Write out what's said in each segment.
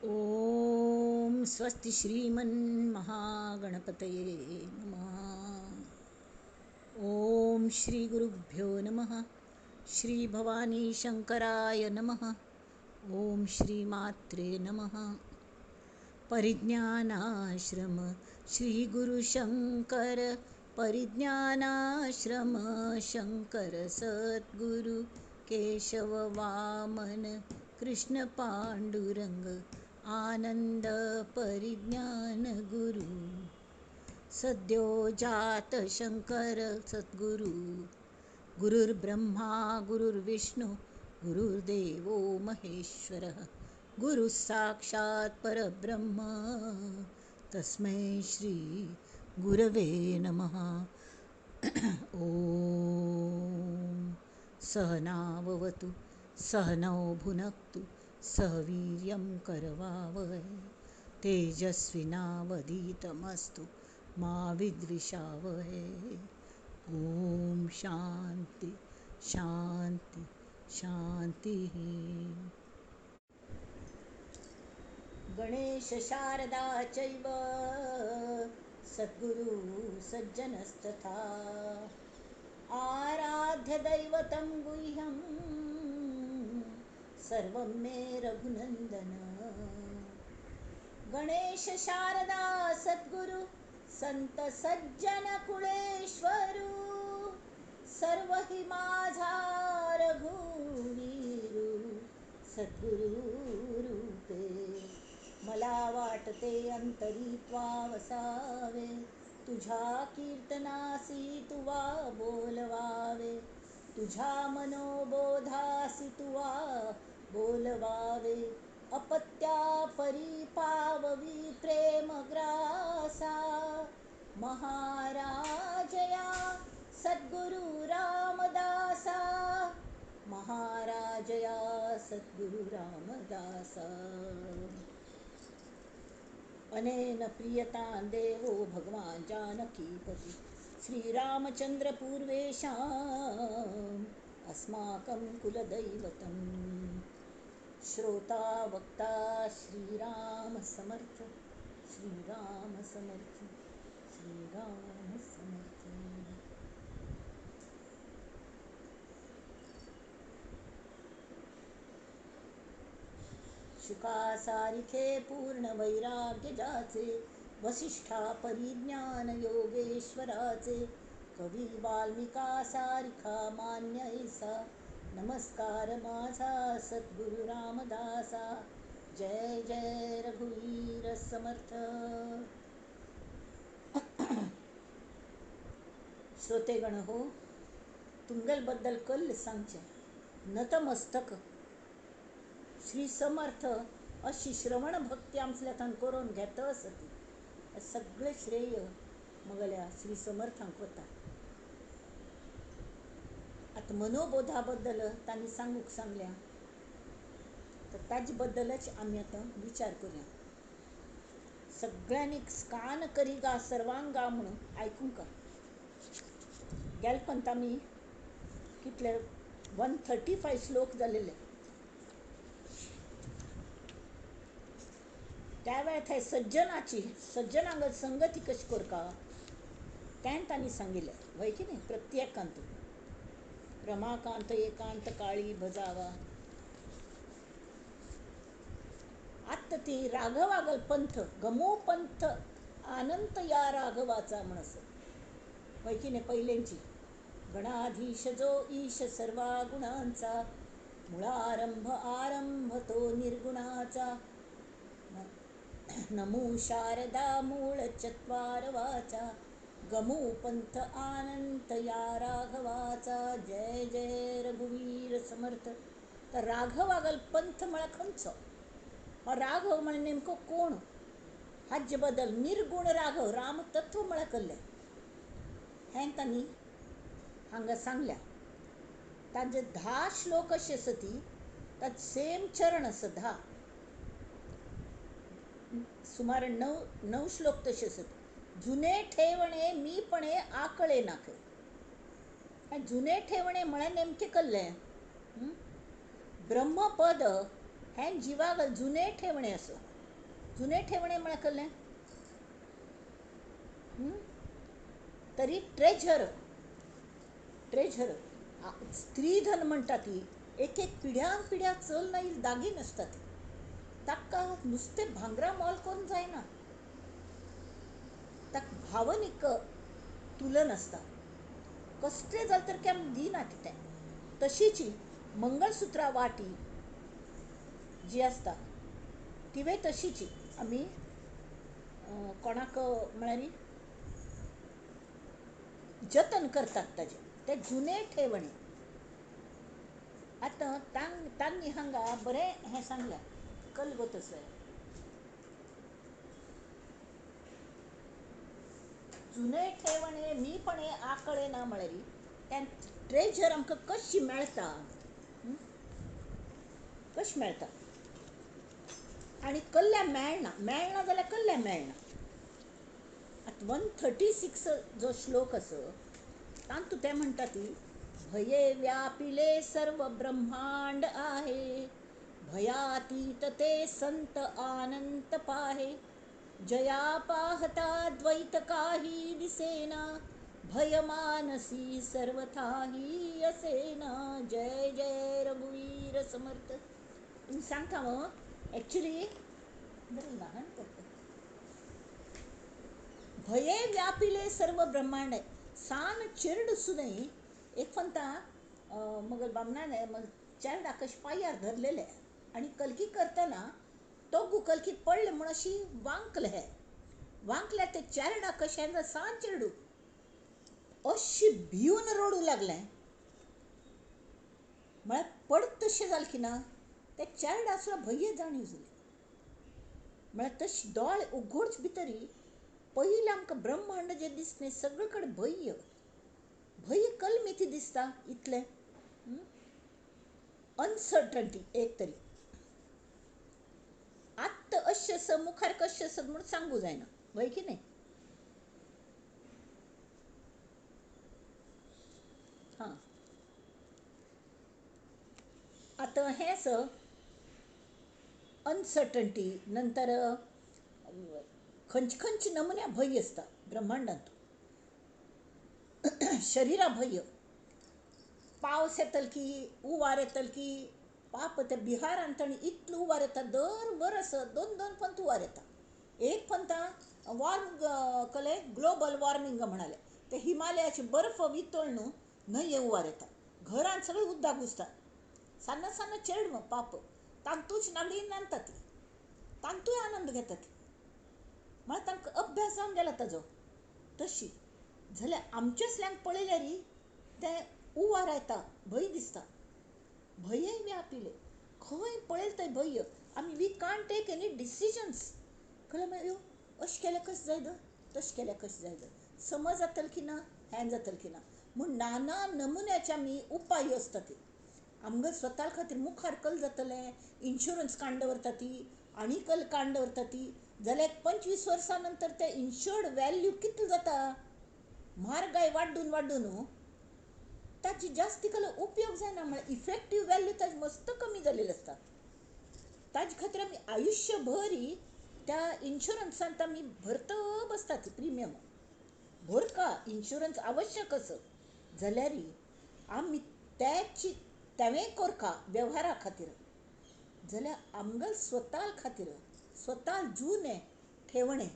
ओम स्वस्ति श्रीमन महागणपतये नमः। ओम श्री गुरुभ्यो नमः। श्री भवानी शंकराय नमः। ओम श्री मात्रे नमः। परिज्ञानाश्रम श्री गुरु शंकर, परिज्ञानाश्रम शंकर सद्गुरु केशव वामन कृष्ण पांडुरंग आनंद परिज्ञान गुरु, सद्यो जात शंकर सद्गुरु। गुरुर्ब्रह्मा गुरुर्विष्णु गुरुर्देवो महेश्वरः, गुरु साक्षात् परब्रह्म तस्मै श्री गुरवे नमः। ओम सहनाववतु सहनौ भुनक्तु सह वीर्यं करवावहै, तेजस्विनावधीतमस्तु मा विद्विषावहै। ओम शांति शांति शांति। गणेश शारदा चैव सद्गुरु सज्जनस्तथा, आराध्य दैवतं गुह्यं सर्वं मे रघुनंदन। गणेश शारदा सद्गुरु संत सज्जन कुळेश्वरू, सर्व हि माझा रघुवीरू सद्गुरु रूपे। मला वाटते अंतरी त्वा वसावे, तुझ्या कीर्तनासी तुवा बोलवावे, तुझ्या मनोबोधासी तुवा बोलवावे। अपत्या परी पाववी प्रेमग्रासा, महाराजया सद्गुरु रामदासा, महाराजया सद्गुरु रामदासा। अनेन प्रियतां देवो भगवान जानकीपति, श्रीरामचंद्र पूर्वेषाम् अस्माकं कुलदैवतम्। श्रोता वक्ता श्रीराम समर्थ, श्रीराम समर्थ, श्रीराम समर्थ। शुका सारिखे पूर्ण वैराग्य जाचे, वसिष्ठा परिज्ञान योगेश्वराचे, कवी वाल्मिका सारिखा मान्य ऐसा, नमस्कार माझा सद्गुरु रामदासा। जय जय रघुवीर समर्थ। श्रोतेगण हो, तुंगलबद्दल कल्ल सांगचें नतमस्तक श्री समर्थ अशी श्रवण भक्ती आमसल्याथान करून घेत आसती, सगळें श्रेय मगल्या श्री समर्थांक वता। आतां मनोबोधा बद्दल तांणी सांगूंक सांगल्या, तर ताजे बद्दलच आमी आतां विचार करुया। सगळ्यांनी कान करी गा सर्वांगा म्हणून आयकूंक गेले पंत आमी कितले 135 श्लोक जालेले। त्या वेळार थंय सज्जनाची सज्जनांग संगती कशी करका तें तांणी सांगिल्लें, वय की न्ही। प्रत्येकांत रमाकांत एकांत काळी भजावा। आत्ता ती राघवागल पंथ गमो पंथ अनंत या राघवाचा म्हणस, वय की न्ही। पहिल्यांची गणाधीश जो ईश सर्वा गुणांचा, मुळारंभ आरंभ तो निर्गुणाचा, नमो शारदा मूळ चत्वार वाचा, गमो पंथ अनंत या राघवाचा। जय जय रघुवीर समर्थ। तर राघवागल पंथ म्हळ्यार खंयचो? राघव म्हळ्यार नेमको कोण? हाजे बद्दल निर्गुण राघव रामतत्व म्हळ्यार कसलें हें तांणी हांगा सांगल्या। तांचे 10 श्लोक अशे आसा ती ताचे सेम चरण आसा 10, सुमार 9 श्लोक तशे आसत। जुने ठेवणे मीपणे आकळे नाके। जुने ठेवणे म्हळ्यार नेमकें कसलें? ब्रह्मपद हें जिवाक जुने ठेवणे आसा। जुने ठेवणे म्हळ्यार कसलें तरी ट्रेजर, ट्रेजर स्त्रीधन म्हणटा ती एक एक पिढ्यान पिढ्या चल ना दागीन आसता ती. ताका नुस्तें भांगरा मोल करून जायना, ताका भावनीक तुलन आसता. कसलें जालें तर केन्ना दिना तें. तशीच मंगळसुत्रा वाटी जी आसता तिवूय तशीच आमी कोणाक म्हळ्यार जतन करतात ताजें, ते जुने ठेवणे. आतां तांणी हांगा बरें हें सांगलें कल गो तसो जुने ठेवणे मी पण हे आकळे ना म्हळ्यार तें ट्रेजर आमकां कशी मेळटा, कशी मेळटा आनी कल्ल्या मेळना, मेळना जाल्यार कल्ल्या मेळना. आतां 136 जो श्लोक आसा तातूंत ते म्हणटा ती भये व्यापिले सर्व ब्रह्मांड आहे, भयातीत ते संत आनंद पाहे, जया पाहता द्वैत काही दिसेना, भय मानसी सर्वथाही असेना. जय जय रघुवीर समर्थ. तुमी सांगता मग ॲक्च्युली बरें लहान करता. भये व्यापिले सर्व ब्रह्मांड आहे. सान चेरड सुद्दां एक फंता मग बामणाने मग चेरडा कशें पांयार धरलेले आनी कलकी करतना तो कलकी पडले म्हूण अशी वांकले, हे वांकल्या ते चेरडा कशें सान चेरडू अशी भिवन रडूं लागलें. म्हळ्यार पडत तशें जालें की ना ते चेरडा सुद्दां भंय जाणीव जाली. म्हळ्यार तशें दोळे उगडच भितरी पयलीं आमकां ब्रह्मांड जें दिसता सगळे कडेन भंय भंय कलमिती दिसता इतलें अनसर्टन्टी एक तरी. आत्तां अशें आसा मुखार कशें आसत म्हूण सांगू जायना, वय की न्हय? हां, आतां हें आसा अनसर्टन्टी. नंतर खंयचे खंयचे नमुन्या भंय आसता ब्रह्मांडांत. शरिरा भंय, पावस येतलो की उवार येतलो की, पाप ते बिहारांत आनी इतलो उवार येता दर वर्स दोन दोन पंत उवार येता. एक पंता वॉर्म कले ग्लोबल वॉर्मिंग म्हणाले ते हिमालयाचे बर्फ वितळ न्हू न्हंये उवार येता, घरांत सगळें उदक घुसता. सान्न सान्न चेडवां पाप तांतूच नागडी नांदतात, तांतूय आनंद घेतात. म्हळ्यार तांकां अभ्यास जावन गेला ताजो. तशी जाल्यार आमच्या असल्यांक पळयल्यार तें उवार येता, भंय दिसता. भंयय व्यापिले, खंय पळयलें थंय भंय. आमी we can't take any decisions. कळ्ळें मागीर अशें केल्यार कशें जायत, तशें केल्यार कशें जायत, समज जातलें की ना, हें जातलें की ना, म्हूण नाना नमुन्याचे आमी उपाय आसता ते आमकां स्वता खातीर मुखार कल जातलें. इन्शुरन्स काडून दवरता ती आनी कल काडून दवरता ती, जाल्यार 25 वर्सां नंतर ते इन्शुर्ड वेल्यू कितली जाता, म्हारगाय वाडून वाडून ताची जास्ती कल उपयोग जायना. म्हळ्यार इफेक्टीव वेल्यू ताजी मस्त कमी जालेली आसता. ताजे खातीर आमी आयुश्यभरी त्या इन्शुरन्सांत आमी भरत बसतात प्रिमियम. भरका इन्शुरन्स आवश्यक आसा जाल्यार आमी त्याची तेंवें करका वेव्हारा खातीर, जाल्यार आमगेले स्वता खातीर स्वता जुने ठेवणे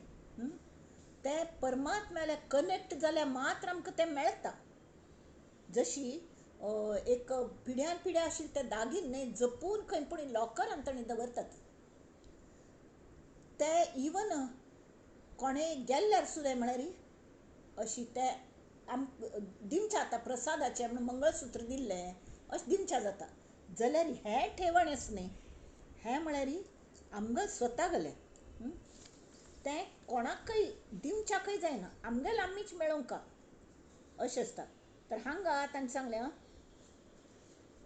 तें परमात्म्याल्या कनेक्ट जाल्यार मात्र आमकां तें मेळटा. जशी एक पिढ्यान पिढ्या आशिल्ले ते दागीन न्हय जपून खंय पूण लॉकरान ताणें दवरतात ते. इवन कोणें गेल्ल्यार सुद्दां म्हळ्यार अशी ते आम दिवच्या आतां प्रसादाचें म्हूण मंगळसूत्र दिल्लें अशें दिवच्या जाता. जाल्यार हें ठेवण आसा न्हय, हें म्हळ्यार आमगेलें स्वता गेलें तें कोणाकय दिवच्याकय जायना, आमगेलें आमीच मेळोवंक अशें आसता. तर हांगा तांणी सांगलें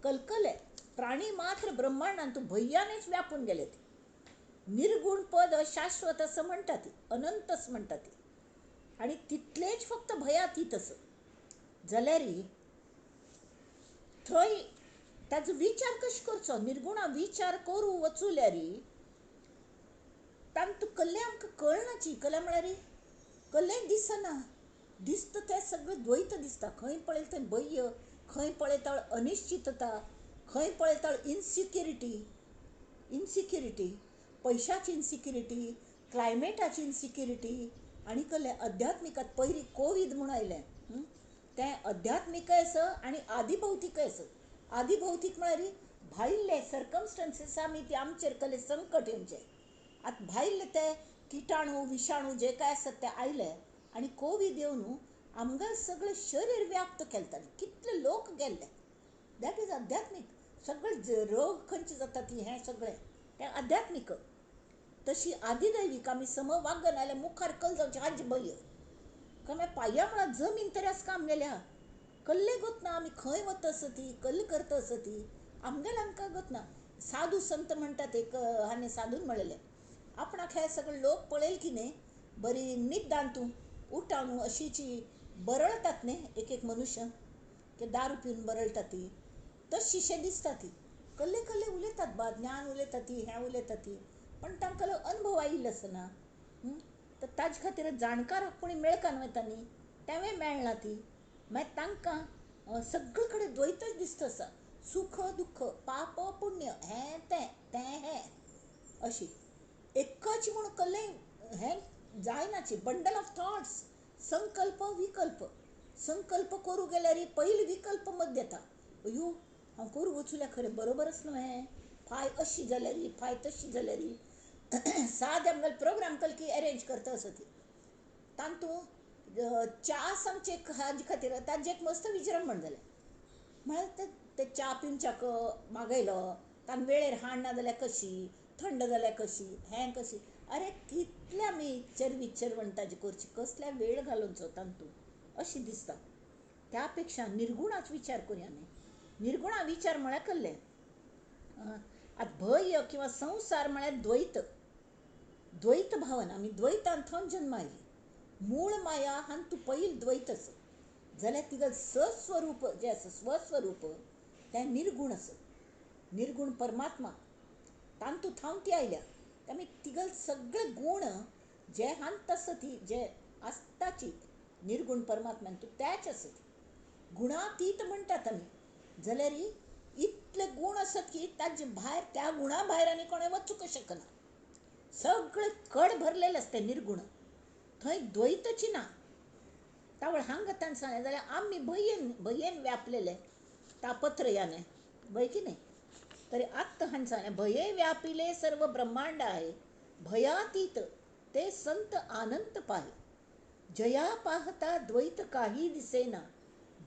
कलकले प्राणी मात्र ब्रह्मांडांत भंयानच व्यापून गेले ते. निर्गुण पद शाश्वत असं म्हणतात, अनंत असं म्हणतात आनी तितलेच फक्त भयातीत असं. जाल्यार थंय ताजो विचार कशें करचो, निर्गुणा विचार करूं वचूल्यार तांतू कल्लें आमकां कळनाची. कल्लें म्हळ्यार कल्लें दिसना, दिसता तें सगळें द्वैत दिसता. खंय पळयता थंय भंय, खंय पळयता अनिश्चितता, खंय पळयता इनसिक्युरिटी, इनसिक्युरिटी, पयशाची इनसिक्युरिटी, क्लायमेटाची इनसिक्युरिटी. आनी कसलें अध्यात्मिकांत पयलीं कोवीड म्हूण आयलें तें अध्यात्मिकय आसा आनी आदिभौतिकय आसा. आदिभौतीक म्हळ्यार भायले सर्कमस्टन्सीस आमी ती आमचेर कसलें संकट येवचें. आतां भायले ते किटाणू विशाणू जे काय आसत ते आयले आनी कोवीड येवन आमगेलें सगळें शरीर व्याप्त केलें ताणें. कितले लोक गेल्ले. That is आध्यात्मीक. सगळे रोग खंयचे जाता ती हें सगळें तें आध्यात्मीक. तशी आदिदैवीक आमी सम वागना जाल्यार मुखार कल जावचें हाजी भंय. कमी पांया म्हळ्यार जमीन तरी आसका आमगेल्या कल्ले गोतना आमी खंय वता आसती, कल्ले करता आसती आमगेले आमकां गोतना. साधू संत म्हणटात एक हांणी साधून म्हणलेलें आपणाक हे सगळे लोक पळयल की न्ही बरी निदान तूं उठावन अशीची बरळतात न्ही एक एक मनुष्य की दारू पिवन बरळटा ती तशीशें दिसता ती. कल्ले कल्ले उलयतात बा, ज्ञान उलयता ती, हें उलयता ती, पण तांकां अनुभव आयिल्लो आसना. तर ताजे खातीर जाणकाराक कोणी मेळका वता न्ही, तेंवूय मेळना ती. मागीर तांकां सगळे कडेन द्वैतच दिसता आसा. सुख दुख्ख, पाप पुण्य, हें तें, तें हें, अशी एकच म्हूण कल्लें हें जायनाची. बंडल ऑफ थॉट्स, संकल्प विकल्प. संकल्प करूं गेल्यार पयलीं विकल्प मद्य येता. अयो हांव करूं वचुल्या खरें बरोबरच न्हू हें, फाय अशी जाल्यार फाय तशी जाल्यार. सादे आमगेले प्रोग्राम कलकी अरेंज करता आसो ती. तातूंत च्या आमचे हाजे खातीर ताजें एक मस्त विजृंभण जालें. म्हळ्यार ते च्या पिवच्याक मागयलो, तांकां वेळेर हाडना जाल्यार कशी, थंड जाल्यार कशी, हें कशी. अरे कितले आमी इच्चर विच्चर म्हण ताजे करची, कसल्या वेळ घालोवचो तातूंत अशें दिसता. त्या पेक्षा निर्गुणाच विचार करुया न्ही. निर्गुणा विचार म्हळ्यार कसलें? आतां भंय किंवा संवसार म्हळ्यार द्वैत, द्वैत भावना. आमी द्वैतान थंय जन्म आयली. मूळ माया हांतूं तूं पयलीं द्वैत आसा जाल्यार तिगेलें सस्वरूप जें आसा स्वस्वरूप तें निर्गूण आसा. निर्गूण परमात्मा तांतूं थावन ती आयल्या. आमी तिगेले सगळे गूण जे हांत आसा ती जे आसताची निर्गूण परमात्म्यान तूं त्याच आसत. गुणातीत म्हणटात आमी जाल्यार इतले गूण आसत की ताजे भायर त्या गुणा भायर आनी कोणें वचूंक शकना. सगळे कड भरलेले आसता निर्गूण, थंय द्वैतची ना. तावळ हांगा ताणें सांगलें जाल्यार आमी भंयेन भंयेन व्यापलेले तापत्रयाने, भंय की न्ही. तरी आत्तां हांणी सांगलें भंये व्यापिले सर्व ब्रह्मांड आहे, भयातीत ते संत आनंद पाहे. जया पाहता द्वैत काही दिसेना,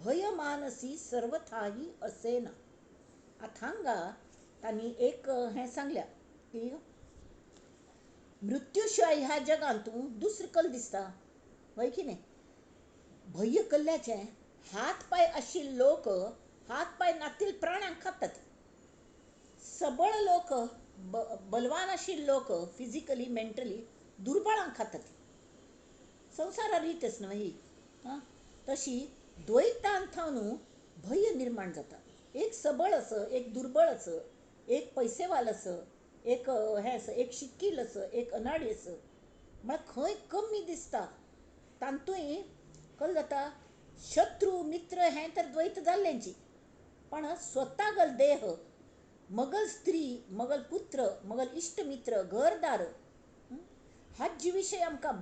भय मानसी सर्वथाही असेना. आतां हांगा तांणी एक हें सांगल्या की मृत्यूशिवाय ह्या जगांतूं दुसरें कल दिसता, हय की न्ही. भंय कल्ल्याचें हात पांय आशिल्ले लोक हात पांय नातिल्ले प्राण्यांक खातात. सबळ लोक, बलवान आशिल्ले लोक फिजिकली मेंटली दुर्बळांक खातात. संवसारा रीतच न्हय ही. आं, तशी द्वैतान थावन भंय निर्माण जाता. एक सबळ आसा, एक दुर्बळ आसा, एक पैसेवाल आसा, एक हें आसा, एक शिकील आसा, एक अनाडी आसा. म्हळ्यार खंय कमी दिसता तातूंय कल जाता. शत्रू मित्र हें तर द्वैत जाल्लेंची, पण स्वता गल देह, मगल स्त्री, मगल पुत्र, मगल इश्ट मित्र, घरदार हाजे विशय आमकां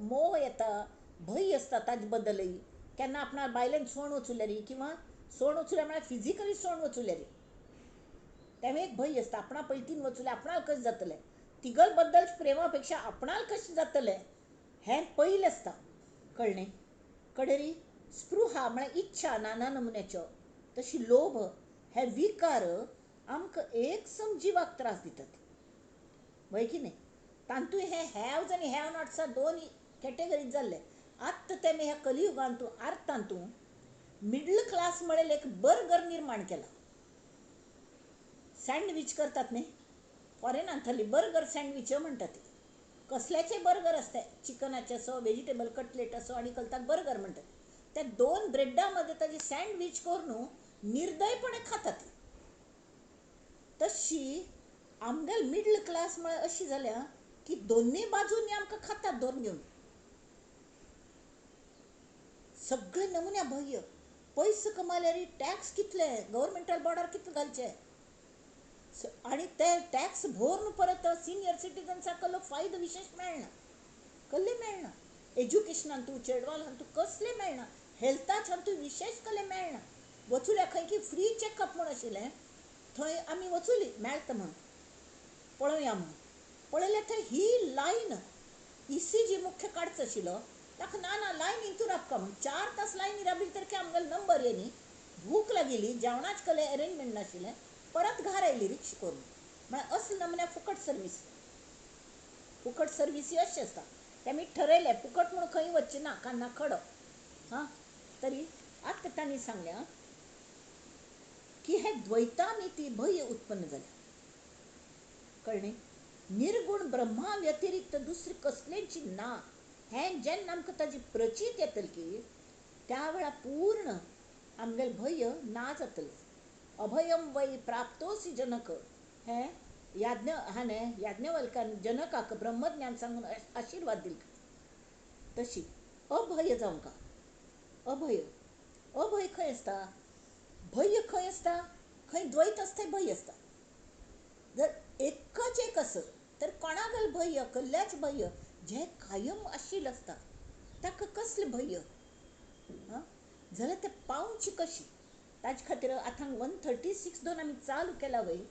मोह येता, भंय आसता ताजे बद्दलय. केन्ना आपणा बायलेन सोण वचुल्यार किंवा सोण वचुल्यार म्हळ्यार फिजिकली सोण वचुल्यार तें एक भंय आसता. आपणा पयतीन वचुल्यार आपणाक कशें जातलें, तिगल बद्दल प्रेमा पेक्षा आपणाक कशें जातलें हें पयलें आसता. कळ्ळें कडेरी स्पृहा म्हळ्यार इच्छा नाना नमुन्याच्यो, तशी लोभ हे विकार आमकां एक सम जिवाक त्रास दितात, वय की न्ही. तातूंत हे हॅव्स आनी have नॉट्सा दोन कॅटेगरीज जाल्ले. आत्तां तेमी ह्या कलियुगांतू आर्थांतू मिडल क्लास म्हळें एक बर्गर निर्माण केला. सँडवीच करतात न्ही फॉरेनांत, थंय बर्गर सँडवीच म्हणटात. कसल्याचे बर्गर आसता, चिकनाचे असो, वेजिटेबल कटलेट असो, आनी कलताक बर्गर म्हणटात. त्या दोन ब्रेडा मध्ये ताजी सँडवीच करून निर्दयपणे खातात. तशी आमगेल मिडल क्लास म्हळ्यार अशी जाल्या की दोन्ही बाजूंनी आमकां खातात धरून घेवन. सगळे नमुन्या भय. पयशे कमायल्यार टॅक्स कितले, गव्हर्मेंटाल बोर्डार कितले घालचे, आनी ते टॅक्स भरून परत सिनियर सिटीजन्साक कसलो फायदो विशेश मेळना, कसले मेळना. एज्युकेशनान तूं, चेडवान तूं कसले मेळना, हेल्थाच तूं विशेश कसले मेळना. वचुल्या खंय की फ्री चॅकअप म्हूण आशिल्लें, थंय आमी वचुली मेळटा म्हूण पळोवया म्हूण. पळयल्यार थंय ही लायन, ECG मुख्य काडचो आशिल्लो ताका, ना ना लायन इंतूर राबका म्हूण 4 तास लायनी राबिल तर की आमगेलो नंबर येनी. भूक लागिल्ली, जेवणाच कसलें अरेंजमेंट नाशिल्लें, परत घार आयली रिक्षा करून. म्हळ्यार असले नमुन्या फुकट सर्वीस, फुकट सर्विसी अशें आसता. तें आमी ठरयलें फुकट म्हूण खंय वचचें ना, कान्ना खडो. हां, तरी आतां तांणी सांगलें की हे द्वैतामिती भय उत्पन्न जालें. कळ्ळें? निर्गुण ब्रह्मा व्यतिरिक्त दुसरी कसलेंच ना हें जेन्ना आमकां ताजी प्रचीत येतली की त्या वेळार पूर्ण आमगेलें भय ना जातलें. अभयम वै प्राप्तोसी जनक हें याज्ञ हाणें याज्ञवल्कान जनकाक ब्रह्मज्ञान सांगून आशिर्वाद दिल. तशी अभय जावंका. अभय, अभय खंय आसता? भय खंय आसता? खंय द्वैत आसता भय आसता. जर एकच एक आसत तर कोणागेल भय, कसल्याच भय जें कायम आशिल्लें आसता ताका कसलें भय? आं, जाल्यार तें पावचें कशी? ताजे खातीर आतां 136 दोन आमी चालू केला वय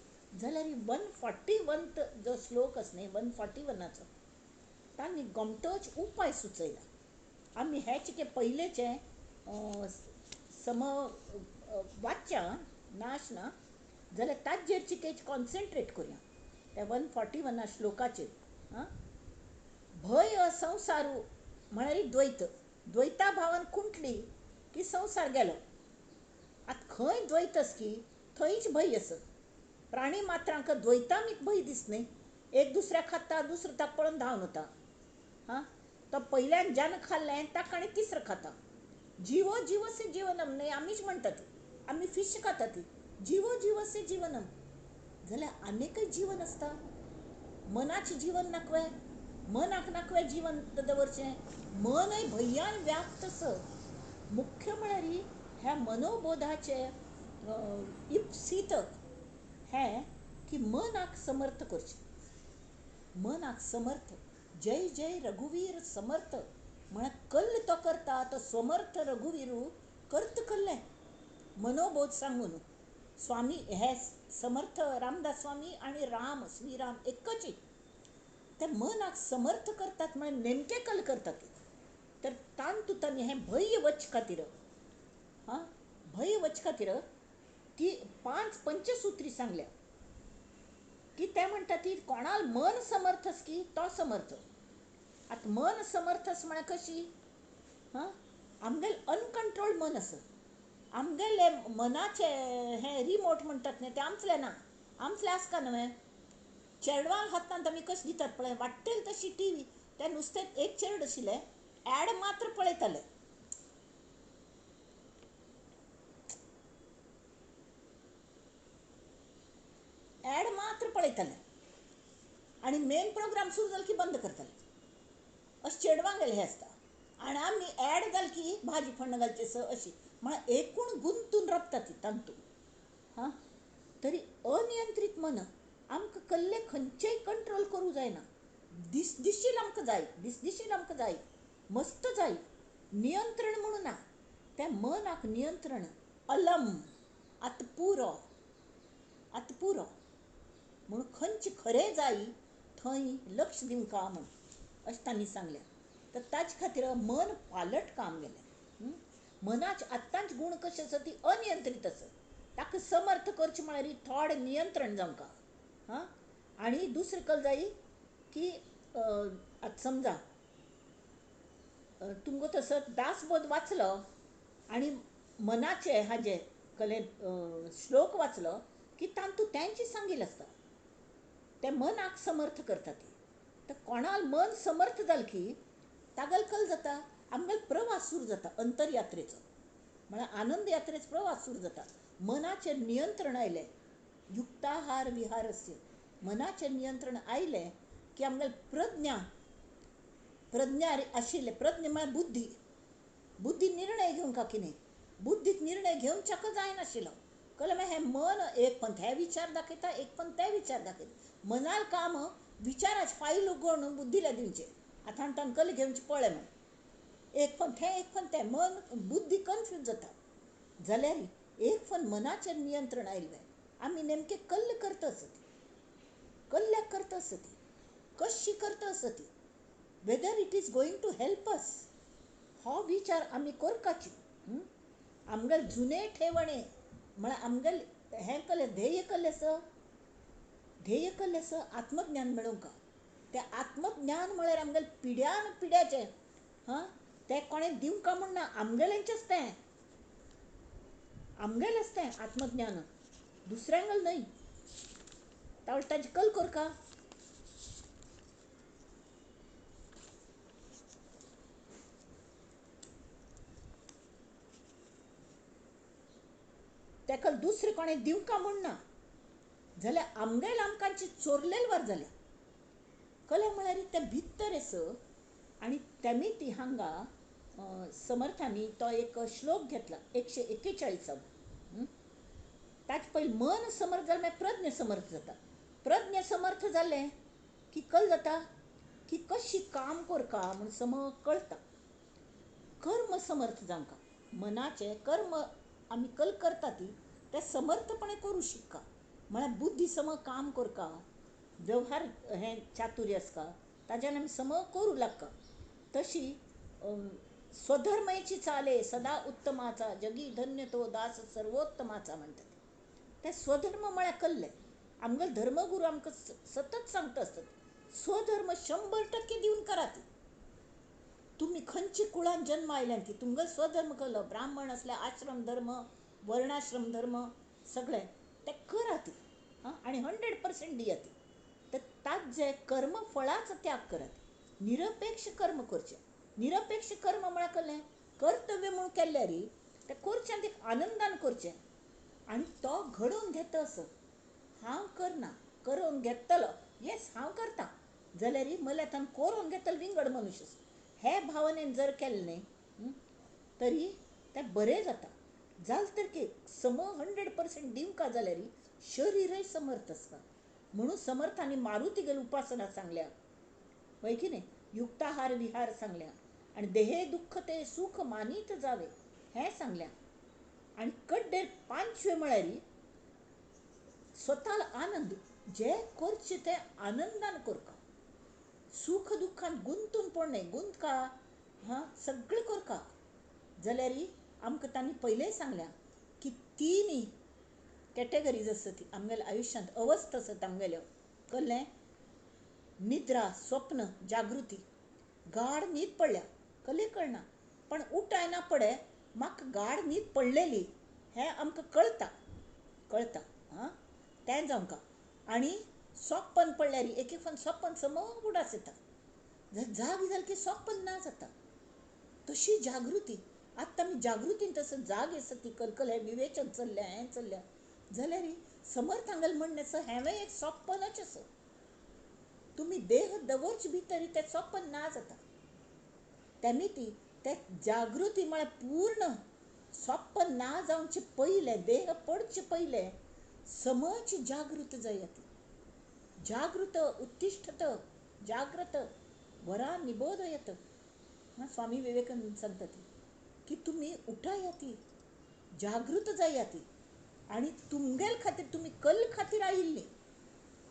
जाल्यार 141 जो श्लोक आसा न्ही, 141चो तांणी गोमटोच उपाय सुचयला. आमी हें चिके पयलेचें सम वाचच्या नाश ना जाल्यार ताजेर चिके कॉन्सन्ट्रेट करुया त्या 141 श्लोकाचेर. आं, भय संवसारू म्हळ्यार द्वैत, द्वैता भावान खुंटली की संवसार गेलो. आतां खंय द्वैत आसा की थंयच भंय आसा. प्राणी मात्रांक द्वैतामीत भंय दिस न्ही, एक दुसऱ्या खाता, दुसरो ताका पळोवन धांवन वता. हां, तो पयल्यान ज्यान खाल्लें ताका आनी तिसरो खाता. जिवो जिवसे जीवनम न्ही आमीच म्हणटात, आमी फिश खाता ती, जिवो जिवसे जीवनम. जाल्यार आनीकय जीवन आसता. मनाचें जीवन नाकवे, मनाक नाकवे जीवन दवरचें. मनय भंयान व्याप्त आसा. मुख्य म्हळ्यार ह्या मनोबोधाचे इप्सीत हें की मनाक समर्थ करचें. मनाक समर्थ, जय जय रघुवीर समर्थ म्हळ्यार कल्ल तो करता तो समर्थ रघुवीरू करत कल्लें मनोबोध सांगून. स्वामी हे समर्थ रामदास स्वामी आनी राम श्रीराम एकच. ते मनाक समर्थ करतात म्हळ्यार नेमकें कल करतात. तर तांतूत तांणी हें भय वच खातीर, हां, भय वच खातीर ती 5 पंचसूत्री सांगल्या की ते म्हणटा ती कोणाल मन समर्थ की तो समर्थ. आतां मन समर्थ म्हळ्यार कशी? हां, आमगेलें अनकंट्रोल्ड मन आसा. आमगेले मनाचे हें रिमोट म्हणटात न्ही तें आमचें ना, आमचें आसता न्हय. चेडवां हातांत आमी कशें दितात पळय, वाडटेल तशी टी व्ही. तें नुस्तें एक चेरड आशिल्लें, एड मात्र पळयताले. एड मात्र पळयताले आनी मेन प्रोग्राम सुरू जालो की बंद करताले. अशें चेडवांगेलें हें आसता. आनी आमी एड जाल की भाजी फोण्ण घालची स अशी म्हळ्यार एकूण गुंतून राबता ती तांतून. हां, तरी अनियंत्रीत मन आमकां कल्ले खंयचेय कंट्रोल करूं जायना. दिसदिशील आमकां जाय, दिसदिशील आमकां जाय, मस्त जाय. नियंत्रण म्हणून ना, त्या मनाक नियंत्रण अलम आतां पुरो, आतां पुरो म्हूण खंयचें खरें जाय थंय लक्ष दिवंका म्हूण अशें तांणी सांगलें. तर ताजे खातीर मन पालट काम गेलें. मनाचे आत्तांच गूण कशें आसा ती अनियंत्रीत आसा. ताका समर्थ करचें म्हळ्यार थोडें नियंत्रण जावंका. हां, आनी दुसरें कल जाय की आतां समजा तुमकां तसो दासबोध वाचलो आनी मनाचे हाजे कले श्लोक वाचलो की तांतूत तेंच सांगिल्लें आसता. ते मनाक समर्थ करता ती. तर कोणाल मन समर्थ जालें की तागेलो कल जाता, आमगेलो प्रवास सुरू जाता अंतरयात्रेचो, म्हळ्यार आनंद यात्रेचो प्रवास सुरू जाता. मनाचेर नियंत्रण आयलें, युक्ताहार विहारस्य, मनाचेर नियंत्रण आयलें की आमगेले प्रज्ञा प्रज्ञा आशिल्ले, प्रज्ञा म्हळ्यार बुद्धी, बुद्धी निर्णय घेवंक की न्ही, बुद्धीक निर्णय घेवच्याक जायनाशिल्लो. कळ्ळें? मागीर हें मन एक पण हे विचार दाखयता, एक पण ते विचार दाखयता. मनाल काम विचाराचे फायल उगोवन बुद्धीला दिवचें. आतां तांकां कल घेवचें पळय म्हण एक पण तें एक पण तें, मन बुद्धी कन्फ्यूज जाता. जाल्यार एक पण मनाचेर नियंत्रण आयलें आमी नेमकें कल्ल करता आसत, कल्ल्याक करता आसत, कशी करता आसत, whether it is going to help us हो विचार आमी करपाची. आमगेले जुने ठेवणे म्हळ्यार आमगेले हें कल्लें ध्येय कल्लें आसा, ध्येय कल्लें आसा आत्मज्ञान मेळोवंक. तें आत्मज्ञान म्हळ्यार आमगेले पिड्यान पिड्याचें, हां, तें कोणें दिवंक म्हूण ना, आमगेलेंचेंच तें, आमगेलेंच तें आत्मज्ञान, दुसऱ्यांगेलें न्हय. ताजें कल करका. ताका दुसरें कोणें दिवंका म्हूण ना, जाल्यार आमगेले आमकांची चोरलेले वर जाल्या. कला म्हळ्यार तें भितर आसा. आनी तेमी ती हांगा समर्थांनी तो एक श्लोक घेतला 141. ताचे पयलीं मन समर्थ जालें मागीर प्रज्ञ समर्थ जाता. प्रज्ञ समर्थ जालें की कल जाता की कशी काम करका म्हूण सम कळटा. कर्म समर्थ जावंका, मनाचें कर्म आमी कल करता ती तें समर्थपणे करूं शिक्का. म्हळ्यार बुद्धी सम काम करका, व्यवहार हें चातुर्य आसता ताज्यान आमी सम करूं लागता. तशी स्वधर्माची चाले सदा उत्तमाचा, जगी धन्य तो दास सर्वोत्तमाचा म्हणटात. ते स्वधर्म म्हळ्यार कल्लें. आमगेले धर्मगुरू आमकां सतत सांगता आसतात स्वधर्म 100% दिवन करात. तुमी खंयची कुळान जन्म आयल्यान ती तुमगेलो स्वधर्म कल्लो, ब्राह्मण आसल्यार आश्रम धर्म, वर्णाश्रम धर्म सगळें तें करात आनी 100% दियात. तर ताजें कर्मफळाचो त्याग करात, निरपेक्ष कर्म करचें. निरपेक्ष कर्म म्हळ्यार कळ्ळें कर्तव्य म्हूण केल्यार तें करचें आनी आनंदान करचें आनी तो घडोवन घेता असो. हांव करना, करोवन घेतलो, येस हांव करता, जाल्यार म्हळ्यार तांकां करोवन घेतलो विंगड मनुष्य हे भावनेन जर केलें न्ही तरी तें बरें जाता. जालें तर की सम 100% दिवंका जाल्यार शरीरय समर्थ आसता. म्हणून समर्थांनी मारुतीगेली उपासना सांगल्या, हय की न्ही, युक्ताहार विहार सांगल्या आनी देहे दुख्ख ते सुख मानीत जावे हें सांगल्या. आनी कड्डेर 5वें म्हळ्यार स्वताल आनंद, जे करचें तें आनंदान करका, सुख दुख्खान गुंतून पडना, गुंतका हां सगळें करका. जाल्यार आमकां तांणी पयलें सांगल्या की 3 कॅटेगरीज आसता ती आमगेल्या आयुश्यांत, अवस्था आसता आमगेल्यो. कळ्ळें? निद्रा, स्वप्न, जागृती. गाढ न्हीद पडल्या कल्लें कळना, पण उठायना पडे म्हाका गाढ न्हीद पडलेली हें आमकां कळटा, कळटा हां तें जावंका. आनी सोप्पन पडल्यार एक एक फावट सोप्पन सम उडास येता, जाग जाल की सोप्पन ना जाता. तशी जागृती आतां आमी जागृतीन तसो जाग आसा ती कलकल हें विवेचन चल्ल्या हें चल्ल्या जाल्यार समर्थ हांगेलें म्हणणें आसा हेंवूय एक सोप्पनच आसा. तुमी देह दवरचे भितर तें सोप्पन ना जाता. तेमी ती ते जागृती म्हळ्यार पूर्ण सोप्पन ना जावचे पयलें, देह पडचे पयलें समज जागृत जायात. जागृत उत्तिष्ठत, जाग्रत वरा निबोधयत. स्वामी विवेकानंद सांगतात की तुमी उठायाती, जागृत जायाती आनी तुमगेल खातीर तुमी कल खातीर आयिल्ली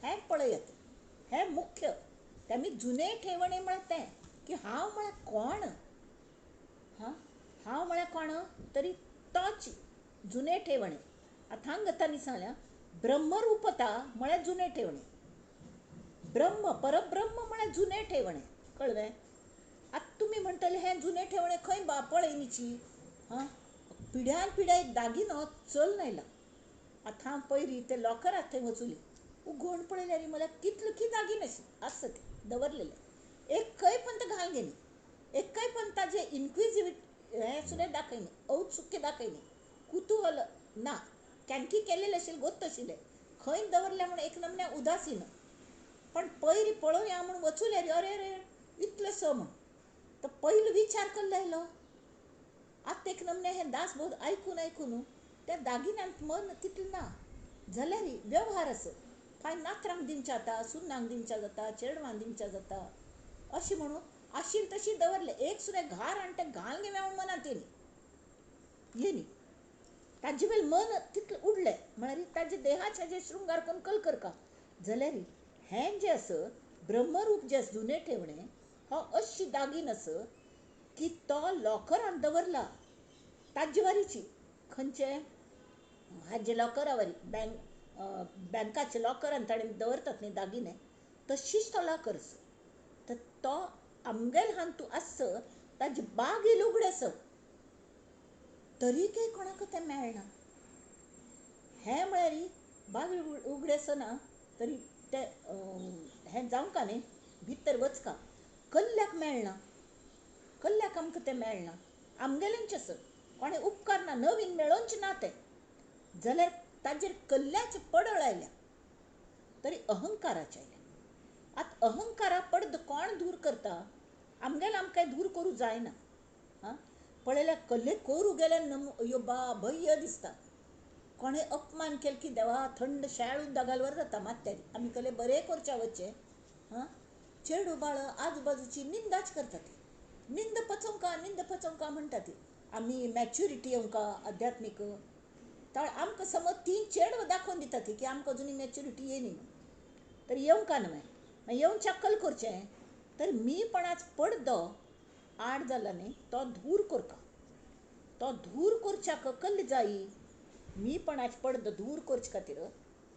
हें पळयात, हें मुख्य. तेमी जुने ठेवणे म्हळ्यार तें की हांव म्हळ्यार कोण, हां हांव म्हळ्यार कोण तरी तोच जुने ठेवणे. आतां हांगा सांगल्या ब्रह्मरूपता म्हळ्यार जुने ठेवणे, ब्रह्म परब्रह्म म्हळ्यार जुने ठेवणे. कळ्ळें? आतां तुमी म्हणटले हें जुने ठेवणे खंय बा पळयनीची, हां पिढ्यान पिढ्या एक दागिनो चल आयला. आतां हांव पयलीं ते लॉकरात थंय वचुली उगोवन पळयल्यार मला कितले की दागिने आसता ते दवरलेले, एकय पण ते घाल गेली, एकय पण ताजे इन्क्विजिव्ह हें सुद्दां दाखयना, औत्सुक्य दाखयना, कुतूहल ना, कॅनकी केलेलें आशिल्लें गोत्त आशिल्लें खंय दवरलें म्हूण एक नमन्या उदासीन. पण पयलीं पळोवया म्हूण वचूं अरे अरे इतलें स म्हूण तर पयलो विचार कल्लो आयलो. आतां एक नमने हें दासबोध आयकून आयकून त्या दागिन्यांत मन तितलें ना जाल्यार वेव्हार आसा. कांय नातरांक दिवच्या जाता, सुनांक दिवच्या जाता, चेडवांक दिवच्या जाता अशें म्हणून आशिल्लें तशी दवरलें. एक सुद्दां घार आनी तें घालून घेवया म्हूण मनांत येयली येयली ताजे वयलें मन तितलें उडलें. म्हळ्यार ताजे देहाचे जे शृंगार करून कल करका जाल्यार हें जें आसा ब्रह्मरूप जें जुनें ठेवणें हो अशी दागीन आसा की तो लॉकरान दवरला ताजे वारीची खंयचे हाजे लॉकरा वरी बँकाचे लॉकरान ताणें दवरतात न्ही दागिने तशीच तो लॉकर आसा. तर तो आमगेल हातूंत आससर ताजी बाग येयली उगडे आसा तरीकय कोणाक तें मेळना. हें म्हळ्यार बाग उगडे आसना तरी तें हें जावंका न्ही भितर वचका कल्ल्याक मेळना, कल्ल्याक आमकां तें मेळना. आमगेलेंच आसा, कोणें उपकारना, नवीन मेळोवचें ना तें जाल्यार ताजेर कल्ल्याचे पडळ आयल्या तरी अहंकाराचे आयल्या. आतां अहंकारा पडद कोण दूर करता? आमगेलें आमकां दूर करूं जायना. आं पळयल्यार कल्ले करूं गेल्यार नम यो बा भंय दिसता. कोणें अपमान केलो की देवा थंड शेळ उदक घालवर जाता मात्यारी. आमी कल्ले बरें करच्या वचचें. आं चेडूं बाळ आजूबाजूची निंदाच करता ती, निंद पचोवंका निंद पचोवंका म्हणटा ती. आमी मॅच्युरिटी येवंका आध्यात्मीक तर आमकां समज ती चेडवां दाखोवन दिता ती की आमकां अजुनूय मॅच्युरिटी येयली म्हूण तर येवंका न्हय मागीर येवच्याक कल करचें तर मीपणाच पडदो आड जाला न्ही तो धूर करका. तो धूर करच्याक कल्ले जायी मीपणाच पडदो दूर करचे खातीर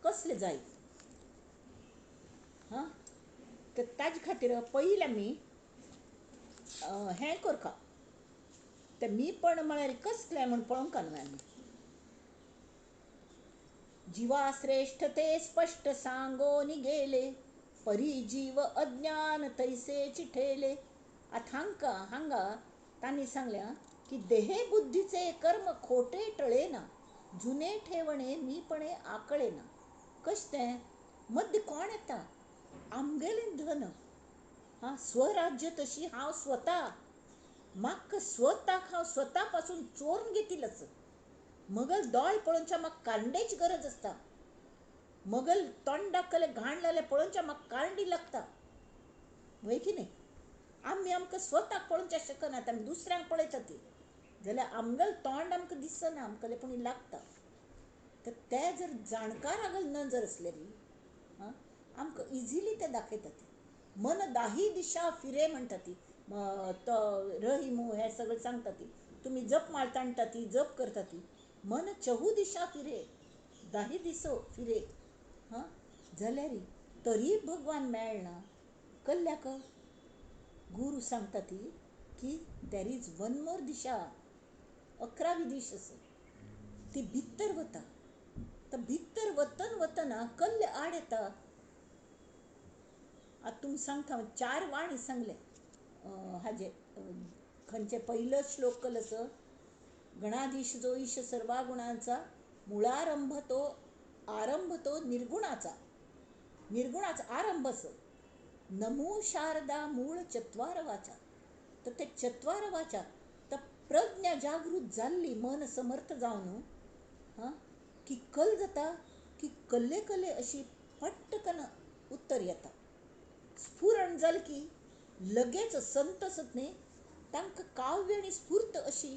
कसले जाय हां तर ताजे खातीर पयलीं आमी हें करका तें मीपण म्हळ्यार कसलें म्हूण पळोवंक न्हय आमी. जिवा श्रेष्ठ ते स्पष्ट सांगोनी गेले परी जीव अज्ञान तैसे चिठेले. आतां हांकां हांगा तांणी सांगल्या की देहे बुद्धीचे कर्म खोटे टळे ना, जुने ठेवणे मीपणे आकळे ना. कशें तें मद्द कोण येता आमगेलें धन हां स्वराज्य तशी हांव स्वता म्हाका स्वताक हांव स्वता पासून चोरून घेतिल्लें. मगल दोळे पळोवच्या म्हाका कांडेची गरज आसता, मगल तोंडाक कले घाण लायल्यार पळोवच्या म्हाका कारंडी लागता वय की न्ही. आमी आमकां स्वताक पळोवच्या शकनात, आमी दुसऱ्यांक पळयता ती जाल्यार आमगेलें तोंड आमकां दिसना, आमकां पूण लागता. तर ते जर जाणकारागल नजर आसलेली आं आमकां इजिली ते दाखयता ती. मन दाही दिशा फिरे म्हणटा ती तो रहीमू हें सगळें सांगता ती. तुमी जप माळ ताणटा ती जप करता ती मन चहू दिशा फिरे दाही दिसो फिरे हां जाल्यार तरी भगवान मेळना. कल्ल्याक गुरू सांगता ती की there is one more दिशा, 11वी दिश आसा ती भितर वता. तर भितर वतन वतना कल्ले आड येता. आतां तुमकां सांगता 4 वाणी सांगले हाजे खंयचे पयलो श्लोक कल आसा गणाधीश जो ईश सर्वा गुणांचा मुळारंभ तो आरंभ तो निर्गुणाचा, निर्गुणाचा आरंभ असो नमो शारदा मूळ चत्वार वाचा. तर ते चत्वार वाचा तर प्रज्ञा जागृत जाल्ली मन समर्थ जावन हां की कल जाता की कल्ले कल्ले अशी पट्टकन उत्तर येता. स्फुरण जालें की लगेच संत आसत न्ही तांकां काव्य आनी स्फूर्त अशी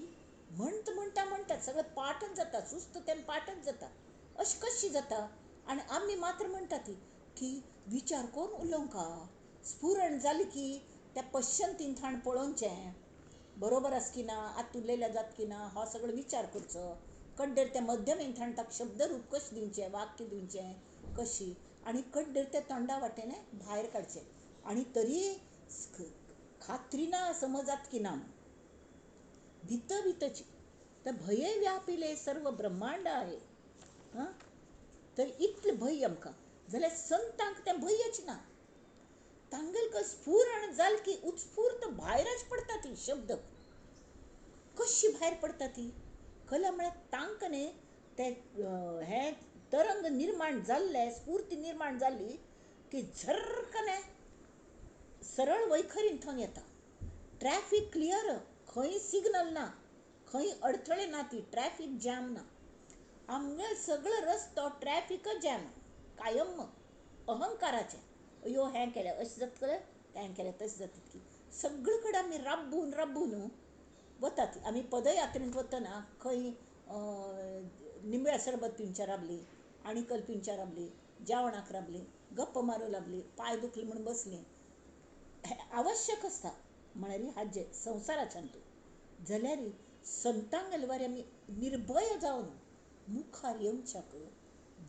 म्हणत म्हणटा म्हणटात सगळें पाठच जाता, सुस्त तें पाठच जाता. अशें कशी जाता? आनी आमी मात्र म्हणटा ती की विचार करून उलोवंका. स्फुरण जालें की त्या पश्चंतीन थाण पळोवचें बरोबर आसा की ना, आतां उलयल्यार जाता की ना, हो सगळो विचार करचो. कड्डेर त्या मध्यमेन थाण ताका शब्दरूप कशें दिवचें, वाक्य दिवचें कशी, आनी कड्डेर त्या तोंडा वाटेन भायर काडचें. आनी तरी खात्री ना समज जाता की ना भितर भितरची तर भंय व्यापिले सर्व ब्रह्मांड आहे. हां तर इतलें भंय आमकां जाल्यार संतांक तें भंयच ना. तांगेलें स्फुरण जालें की उत्स्फूर्त भायरच पडटा ती शब्द कशी भायर पडटा ती कला म्हळ्यार तांकां न्ही ते हें तरंग निर्माण जाल्लें, स्फूर्ती निर्माण जाल्ली की झर्रकने सरळ वैखरीन थंय येता. ट्रॅफिक क्लियर, खंय सिग्नल ना, खंय अडथळे ना, ती ट्रॅफिक जॅम ना. आमगे सगळो रस्तो ट्रॅफिक जॅम कायम अहंकाराचें. अयो हें केलें अशें जातलें, तें केलें तशें जातलें, सगळे कडेन आमी राबून राबून वतात. आमी पदयात्रेन वतना खंय निंब्या सरबत पिवच्या राबलीं, आनी कल पिवच्या राबलीं, जेवणाक राबलीं, गप्प मारूंक लागलीं, पांय दुखले म्हूण बसलीं. हें आवश्यक आसता म्हळ्यार हाजें संवसाराच्यान तूं जाल्यार संतांगेले वारी आमी निर्भय जावन मुखार येवच्याक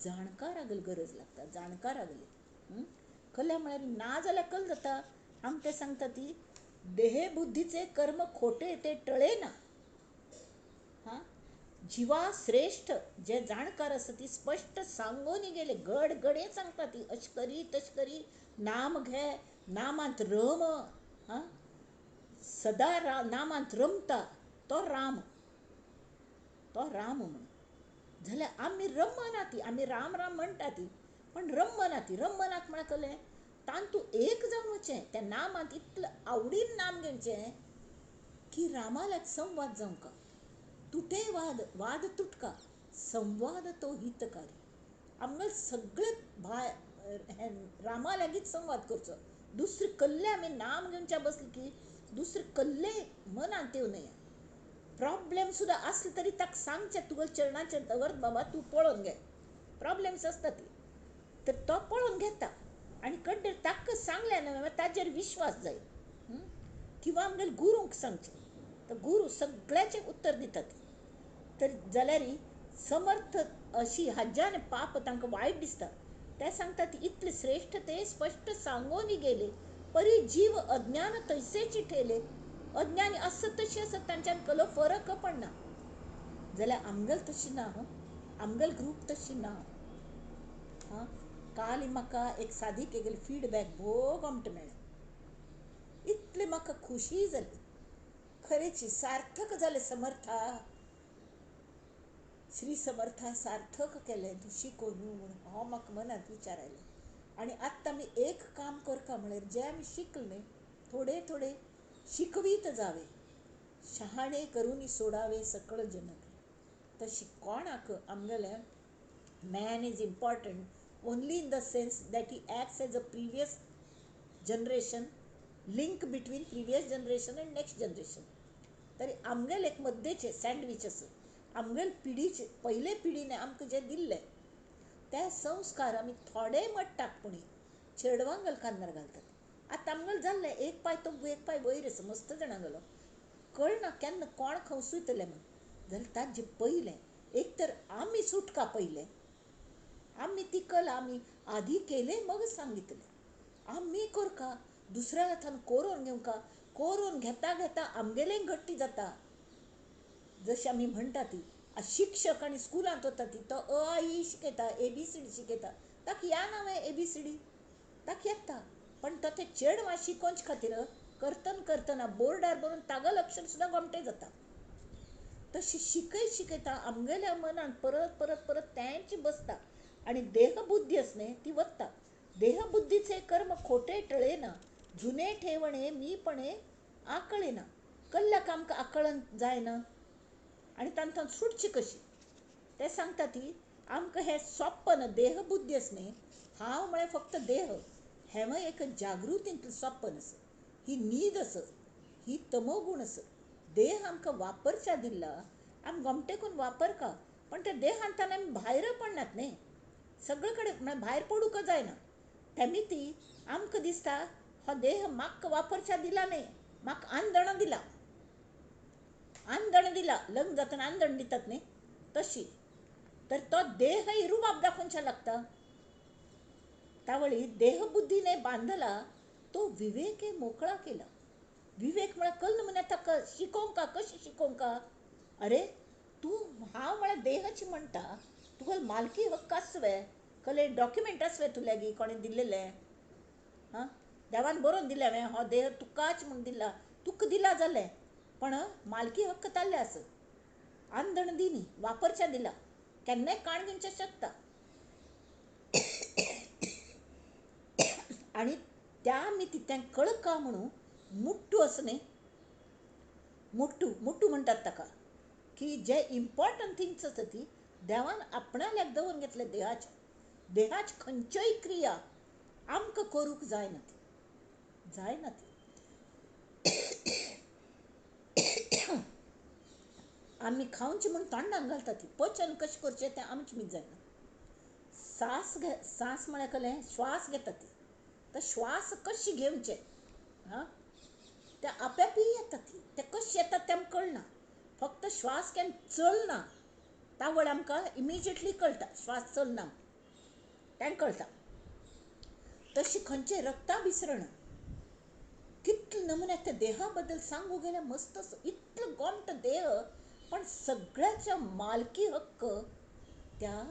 जाणकारागेली गरज लागता. जाणकारागेली कल्या म्हळ्यार ना जाल्यार कल जाता. आम ते सांगता ती देहबुद्धीचे कर्म खोटे ते टळे ना. हां, जिवा श्रेष्ठ जे जाणकार आसा ती स्पश्ट सांगून गेले, घडघडे सांगता ती, अशें करी तशें करी, नाम घे, नामांत रम, हां, सदा नामांत रमता तो राम, तो राम म्हणून. जाल्यार आमी रमना ती, आमी राम राम म्हणटा ती, पण रमना ती. रमनात म्हळ्यार कलें तांतू एक जावन वचें, त्या नामांत इतलें आवडीन नाम घेवचें की रामाल्याक संवाद जावंक तुटे वाद, वाद तुटका, संवाद तो हितकारी. आमकां सगळे रामा लागींच संवाद करचो. दुसरे कल्ले आमी नाम घेवच्या बसले की दुसरे कल्ले मनांत येवं नये. प्रॉब्लेम सुद्दां आसले तरी ताका सांगचें, तुगेल्या चरणाचेर दवर बाबा, तूं पळोवन घे. प्रॉब्लेम्स आसता ती, तर तो पळोवन घेता आनी कड्डेर ताका सांगलें न्हय ताजेर विश्वास जाय. किंवा आमगेले गुरूंक सांगचें, तर गुरू सगळ्याचें उत्तर दितात. तर जाल्यार समर्थ अशी हजान पाप तांकां वायट दिसता, ते सांगतात इतले श्रेष्ठ ते स्पश्ट सांगून गेले, परी जीव अज्ञान तैसेच ठेले. अज्ञानी आसत तशी आसत, तांच्यान कलो फरक पडना. जाल्यार आमगेल तशी ना, आमगेल ग्रूप तशी ना. हां, काल म्हाका एक सादीक एक फिडबॅक भोव गोमटें मेळ्ळें, इतलें म्हाका खुशी जाली, खरेंच सार्थक जालें. समर्था, श्री समर्था सार्थक केलें तूं शिकोवन म्हूण हो म्हाका मनांत विचार आयलो. आनी आत्तां आमी एक काम करता म्हळ्यार जें आमी शिकले न्ही, थोडे थोडे शिकवीत जावे, शहाणे करून सोडावे सकळ जनक. तशी कोणाक आमगेलें man is important only in the sense that he acts as a previous generation, link between previous generation and next generation. तरी आमगेले एक मद्देचें सँडवीच आसा, आमगेले पिढीचे पयले पिढीने आमकां जे दिल्ले ते संस्कार आमी थोडे मट्टाक पुणी चेडवांगेल कानार घालतात. आतां आमगेलें जाल्लें एक पांय तो एक पांय वयर आसा, मस्त जाणां गेलो, कळना केन्ना कोण खंवसुयतले म्हूण. जाल्यार ताजे पयलें एक तर आमी सुटका पयलें, आमी ती कला आमी आदी केले मग सांगितलें, आमी करका दुसऱ्या हातान कोरोन घेवका, कोरोन घेता घेता आमगेलें घट्टी जाता. जशें आमी म्हणटा ती शिक्षक आनी स्कुलांत वता ती तो अ आ इ शिकयता, ए बी सी डी शिकयता, ताका या ना ए बी सी डी ताका येता, पण तो ते चेडवां शिकोवचे खातीर करतना करतना बोर्डार बरोवन तागेलें अक्षर सुद्दां गोमटें जाता. तशें शिकय शिकयता आमगेल्या मनांत परत परत परत तेंच बसता आनी देहबुद्धी आसा न्ही ती वता. देहबुद्धीचे कर्म खोटे टळे ना, जुने ठेवणे मीपणे आकळे ना. कल्ल्याक आमकां आकळन जायना आनी तांकां सुटची कशी ते सांगता ती आमकां हें सोंपन देहबुद्धी आसा न्ही, हांव म्हळ्यार फक्त देह हेंवूय एक जागृतींतलें सपन आसा, ही न्हीद आसा, ही तमोगूण आसा. देह आमकां वापरच्या दिल्ला, आमी गोमटे करून वापरका, पण त्या देहांतल्यान आमी भायर पडनात न्ही, सगळे कडेन म्हळ्यार भायर पडूंक जायना. तेमी ती आमकां दिसता हो देह म्हाका वापरच्या दिला न्ही, म्हाका आंदण दिला, आंदण दिला, लग्न जातना आंदण दितात न्ही तशी, तर तो देहय रुबाब दाखोवच्या लागता. तावळी देहबुद्धीने बांधला तो विवेके मोकळा केला. विवेक म्हळ्यार कल्ल म्हण ताका शिकोवंका, कशें शिकोवंका, अरे तूं हांव म्हळ्यार देहाची म्हणटा, तुका मालकी हक्क आसवे, कले डॉक्युमेंट आसवे तुले गी कोणें दिल्लेलें, हां देवान बरोवन दिलें हांवें हो देह तुकाच म्हूण दिला, तुका दिला जालें, पण मालकी हक्क ताल्ले आसा, आंदण दिनी वापरच्या दिला, केन्नाय काण घेवचें शकता. आनी त्या आमी तें कळका म्हणून मुट्टू आसा न्ही, मुट्टू मुट्टू म्हणटात ताका, की जे इम्पॉर्टंट थिंग्स आसा ती देवान आपणाल्याक दवरून घेतले. देहाचे देहाची खंयच्योय क्रिया आमकां करूंक जायना, ती जायना ती. आमी खावची म्हूण तोंडान घालता ती, पचन कशें करचें तें आमचें मीत जायना. सास घे, सास म्हळ्यार कसलें, श्वास घेता ती, तर श्वास कशी घेवचे, हां, ते आपेपी येता ती, ते कशें येता तें आमकां कळना. फक्त श्वास केन्ना चलना तावळ आमकां इमिजिएटली कळटा, श्वास चलना तें कळटा. तशी खंयचें रक्ता मिसरण कितले नमुने त्या देहा बद्दल सांगू गेल्यार मस्त, इतलो गोमटो देह, पण सगळ्याच्या मालकी हक्क त्या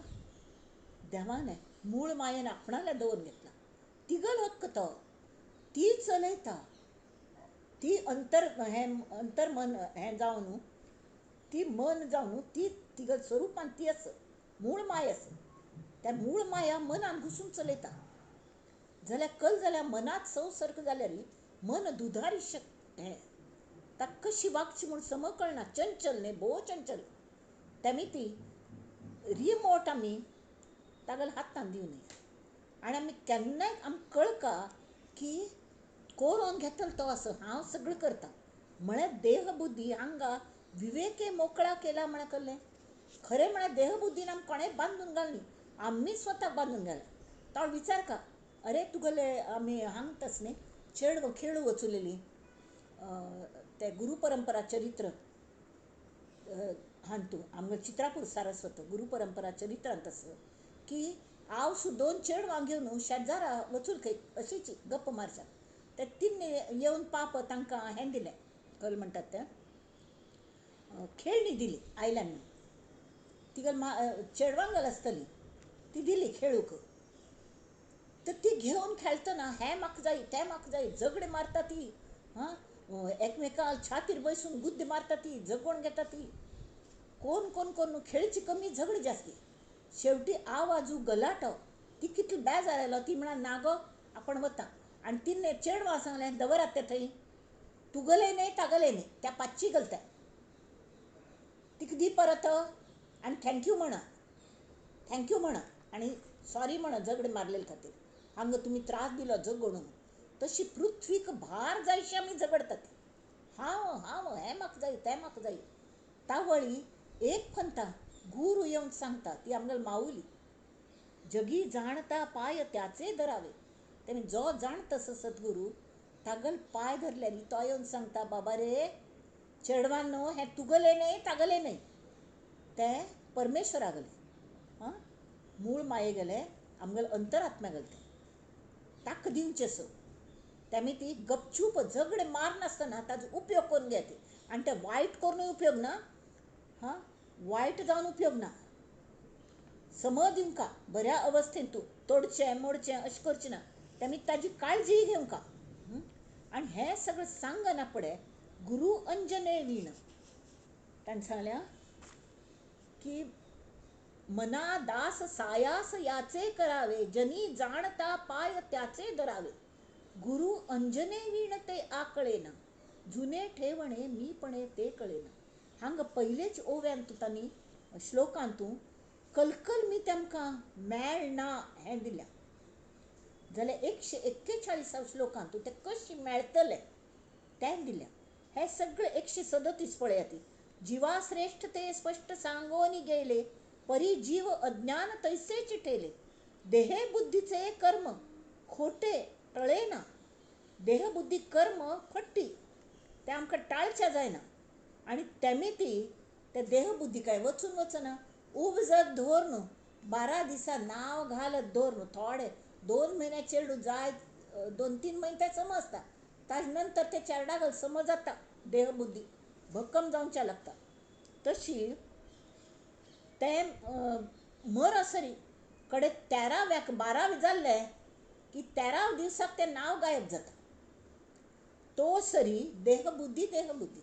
देवाने मूळ मायेन आपणाल्या दवरून घेतला. तिगल हक्क तो, ती चलयता, ती अंतर हें अंतर्मन हें जावन, ती मन जावन, ती तिगल स्वरुपान ती आसा, मूळ माय आसा. त्या मूळ माया मनान घुसून चलयता. जाल्यार कल जाल्यार मनात संसर्ग जाल्यार मन दुधारी शक हें ताका कशी वागची म्हूण सम कळना, चंचल न्ही, भोव चंचल. तेमी ती रिमोट आमी तागेल्या हातान दिवं नये. आनी आमी केन्नाय आमकां कळका की कोरोन घेतलो तो असो हांव सगळें करता म्हळ्यार देहबुद्धी हांगा विवेके मोकळा केला म्हळ्यार कसलें, खरें म्हळ्यार देहबुद्धीन आमकां कोणें बांदून घालनी, आमी स्वताक बांदून घाला. तो विचार का, अरे तुगेले आमी हांगताच न्ही चेडव खेळू वचुलेली ते गुरुपरंपरा चरित्र हांतू आमगे चित्रापूर सारस्वत गुरुपरंपरा चरित्रांत आसा की हांव सु दोन चेडवां घेवन शेजारा वचून खंय अशीच गप्प मारशात, ते तिन्नी येवन पाप तांकां हें दिलें, कल म्हणटात तें खेळणी दिली आयल्यान म्हणून. तिगेल मा चेडवांगल आसतली ती दिली खेळूंक, तर ती घेवन खेळटना हें म्हाका जाय तें म्हाका जाय झगडें मारता ती, हां, एकमेकां छातीर बसून गुद्द मारता ती, झगोवन घेता ती, कोण कोण कोण खेळची कमी झगडी जास्ती. शेवटी आवाजू गलाटो, ती कितली बेजार आयलो, ती म्हणा ना गो आपण वता. आनी तिने चेडवां सांगलें दवरात ते थंय, तुगले न्हय तागले न्हय, त्या पांचशी घालता तिका दी परत आनी thank you म्हणा, thank you म्हणा आनी सॉरी म्हणा झगडें मारलेले खातीर, हांगा तुमी त्रास दिलो झगडून. तशी पृथ्वीक भार जायशी आमी झगडतात, हांव हांव हें म्हाका जाय तें म्हाका जाय. तावळी एक पंथा गुरू येवन सांगता, ती आमगेली माऊली, जगी जाणता पाय त्याचे धरावे. तेमी जो जाणता सद्गुरू तागल पाय धरल्यानी तो येवन सांगता, बाबा रे चेडवांनो हें तुगले न्हय तागले न्हय, तें परमेश्वरा गेलें, हां, मूळ माये गेलें, आमगेले अंतरात्म्या गेलें, तें ताका दिवचें सो. तेमी ती गपचूप झगडें मारनासतना ताजो उपयोग करून घेत, आनी तें वायट करूनय उपयोग ना, हां, वायट जावन उपयोग ना, समज दिवंका बऱ्या अवस्थेंत तूं तोडचें मोडचें अशें करचें ना, तेमी ताजी काळजीय घेवंका. आनी हें सगळें सांगना पडे गुरू अंजने वीण ताणें सांगल्या की मना दास सायास याचे करावे, जनी जाणता पाय त्याचे धरावे, गुरु अंजने वीण ते आकळेना, जुने ठेवणे मीपणे ते कळेना. हांगा पयलेच ओव्यांतू तांणी श्लोकांतू कलकल मी तेमकां मेळना हें दिल्या, जाल्यार 141 श्लोकांतू ते कशें मेळटलें तें दिल्या. हे सगळे 137 पळयात, जिवाश्रेष्ठ ते स्पश्ट सांगोनी गेले, परी जीव अज्ञान तैसेच ठेले, देहे बुद्धीचे कर्म खोटे टळे ना, देहबुद्धी कर्म फट्टी ते आमकां टाळच्या जायना. आनी तेमी ती ते देहबुद्धी काय वचून वचना, उपजत दवर न्हू 12 दिसां नांव घालत दवर न्हू, थोडे 2 म्हयने चेडूं जाय 2-3 म्हयने ते समजता, ताजे नंतर ते चेरडा समज जाता, देहबुद्धी भक्कम जावच्या लागता. तशी तें मरसरी कडे 13व्याक 12 जाल्ले की 13 दिवसाक तें नांव गायब जाता. तो सरी देहबुद्धी देहबुद्धी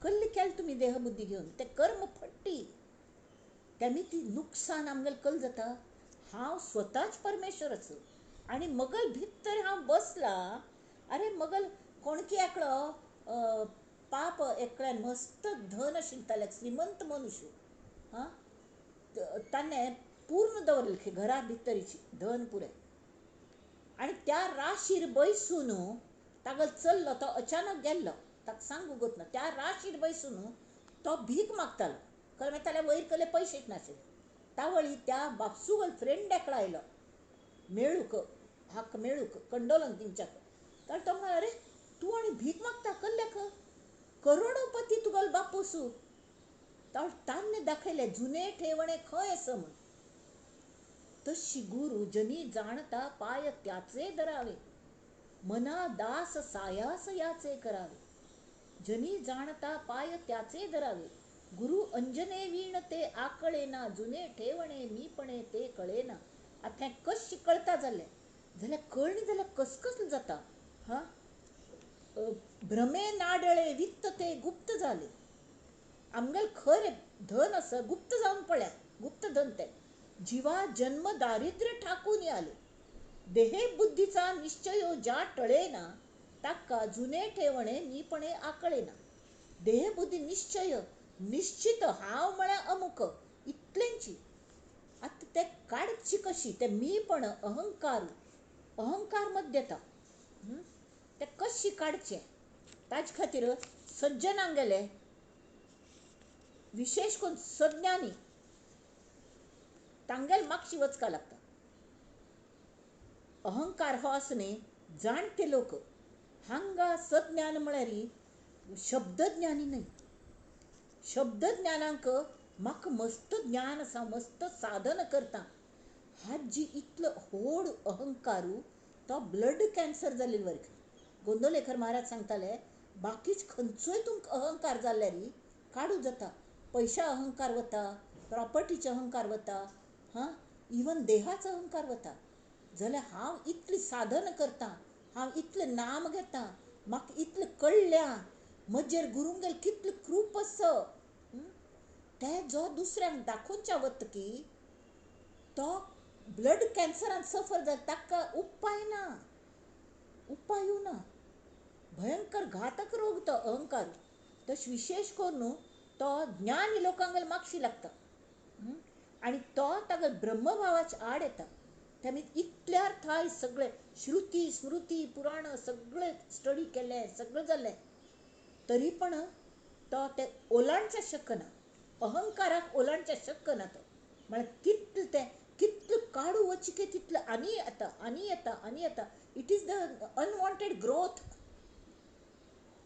कल्ली केल तुमी देहबुद्धी घेवन ते कर्म फट्टी, तेमी ती नुकसान आमगेलें कल जाता. हांव स्वताच परमेश्वर आसा, आनी मगल भितर हांव बसला. आरे मगल कोणकी एकलो पाप एकल्यान मस्त धन आशिल्लें, श्रीमंत मनुष्य, हां, ताणें पूर्ण दवरलें घरा भितरीची धन पुरें. आनी त्या राशीर बैसून तागेलो चल्लो, तो अचानक गेल्लो, ताका सांगूंक ना. त्या राशीर बैसून तो भीक मागतालो, कारण ताणें वयर कसले पयशेच नाशिल्ले. तावळी त्या बापसूगल फ्रेंड एकलो आयलो मेळूंक, हाका मेळूंक, कंडोलन दिवच्याक. तर तो म्हणलो, अरे तूं आनी भीक मागता कसल्याक, करोडोपती तुगेलो बापूसू. ताणें दाखयलें जुने ठेवणे खंय आसा म्हूण. तशी गुरु जनी जाणता पाय त्याचे धरावे, मना दास सायास याचे करावे. जनी जाणता पाय त्याचे धरावे, गुरु अंजने वीण ते आकळे ना, जुने ठेवणे मीपणे ते कळे ना. आतां हें कशें कळता जालें जाल्यार कळणी जाल्यार कसकस जाता. हां, भ्रमे नाडळे वित्त ते गुप्त जाले. आमगेलें खरें धन आसा गुप्त जावन पळ्ळ्यात, गुप्त धन तें. जिवा जन्म दारिद्र्य ठाकून आले, देहे बुद्धीचा निश्चय ज्या टळे ना, ताका जुने ठेवणे मीपणे आकळे ना. देह बुद्धी निश्चय, निश्चित हांव म्हळ्यार अमुक इतलेंची. आतां तें काडची कशी, तें मीपण अहंकार, अहंकार मध्य येता, तें कशी काडचें. ताजे खातीर सज्जनांगेले विशेश करून सज्ञानी तांगेल मागशी वचपाक लागता. अहंकार हो आसा न्ही, जाणटे लोक हांगा सज्ञान म्हळ्यार शब्दज्ञानी न्हय. शब्दज्ञानाक म्हाका मस्त ज्ञान आसा, मस्त साधन करता, हाजी इतलो व्हड अहंकारू तो ब्लड कॅन्सर जाल्ले वरक. गोंदवलेकर महाराज सांगताले, बाकीच खंयचोय तुमकां अहंकार जाल्यार काडूं जाता. पयशा अहंकार वता, प्रॉपर्टीचो अहंकार वता, हां, इवन देहाचो अहंकार वता. जाल्यार हांव इतलें साधन करतां, हांव इतलें नाम घेतां, म्हाका इतलें कळ्ळ्या, म्हजेर गुरूंगेर कितलें कृप आसा, तें जो दुसऱ्यांक दाखोवच्या वतकी तो ब्लड कॅन्सरान सफर जाता, ताका उपाय ना, उपायूय ना. भयंकर घातक रोग तो अहंकार. तशें विशेश करून तो ज्ञानी लोकांक मागशी लागता आनी तो ताका ब्रह्मभावाच्या आड येता. तेमी इतल्या अर्थाय सगळे श्रुती स्मृती पुराण सगळे स्टडी केले, सगळें जालें, तरी पण तो ते ओलांडच्या शकना, अहंकाराक ओलांडच्या शकना तो. म्हळ्यार कितलें तें कितलें काडू वचके तितलें आनी येता, आनी येता, आनी येता. It is the unwanted growth.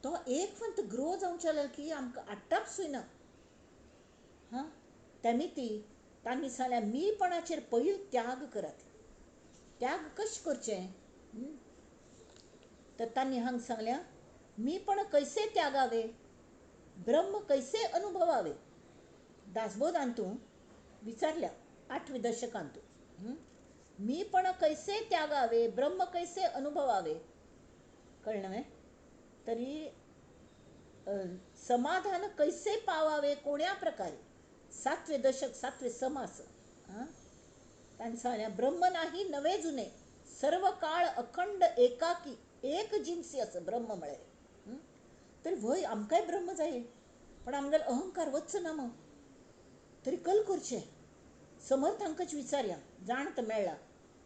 तो एक फंत ग्रो जावचें जाल्यार की आमकां आटाप ना. हां, तेमी ती तांणी सांगल्या मीपणाचेर पयलीं त्याग करात. त्याग कशें करचें तर तांणी हांगा सांगल्या, मीपण कैसे त्यागावे, ब्रह्म कैसे अनुभवावे. दासबोधांतू विचारल्या 8वे दशकांतू, मीपण कैसे त्यागावे, ब्रह्म कैसे अनुभवावे. कळ्ळें? तरी समाधान कैसे पावावे, कोण्या प्रकारे. 7वे दशक 7वे समास. तांणी सांगलें, ब्रह्म नाही नवे जुने, सर्व काळ अखंड एकाकी एक जिन्सी आसा ब्रह्म म्हळ्यार. तरी व्हय आमकांय ब्रह्म जाय, पण आमगेलो अहंकार वचचो ना मग. तरी कल करचें, समर्थांकच विचारया, जाण तर मेळ्ळा.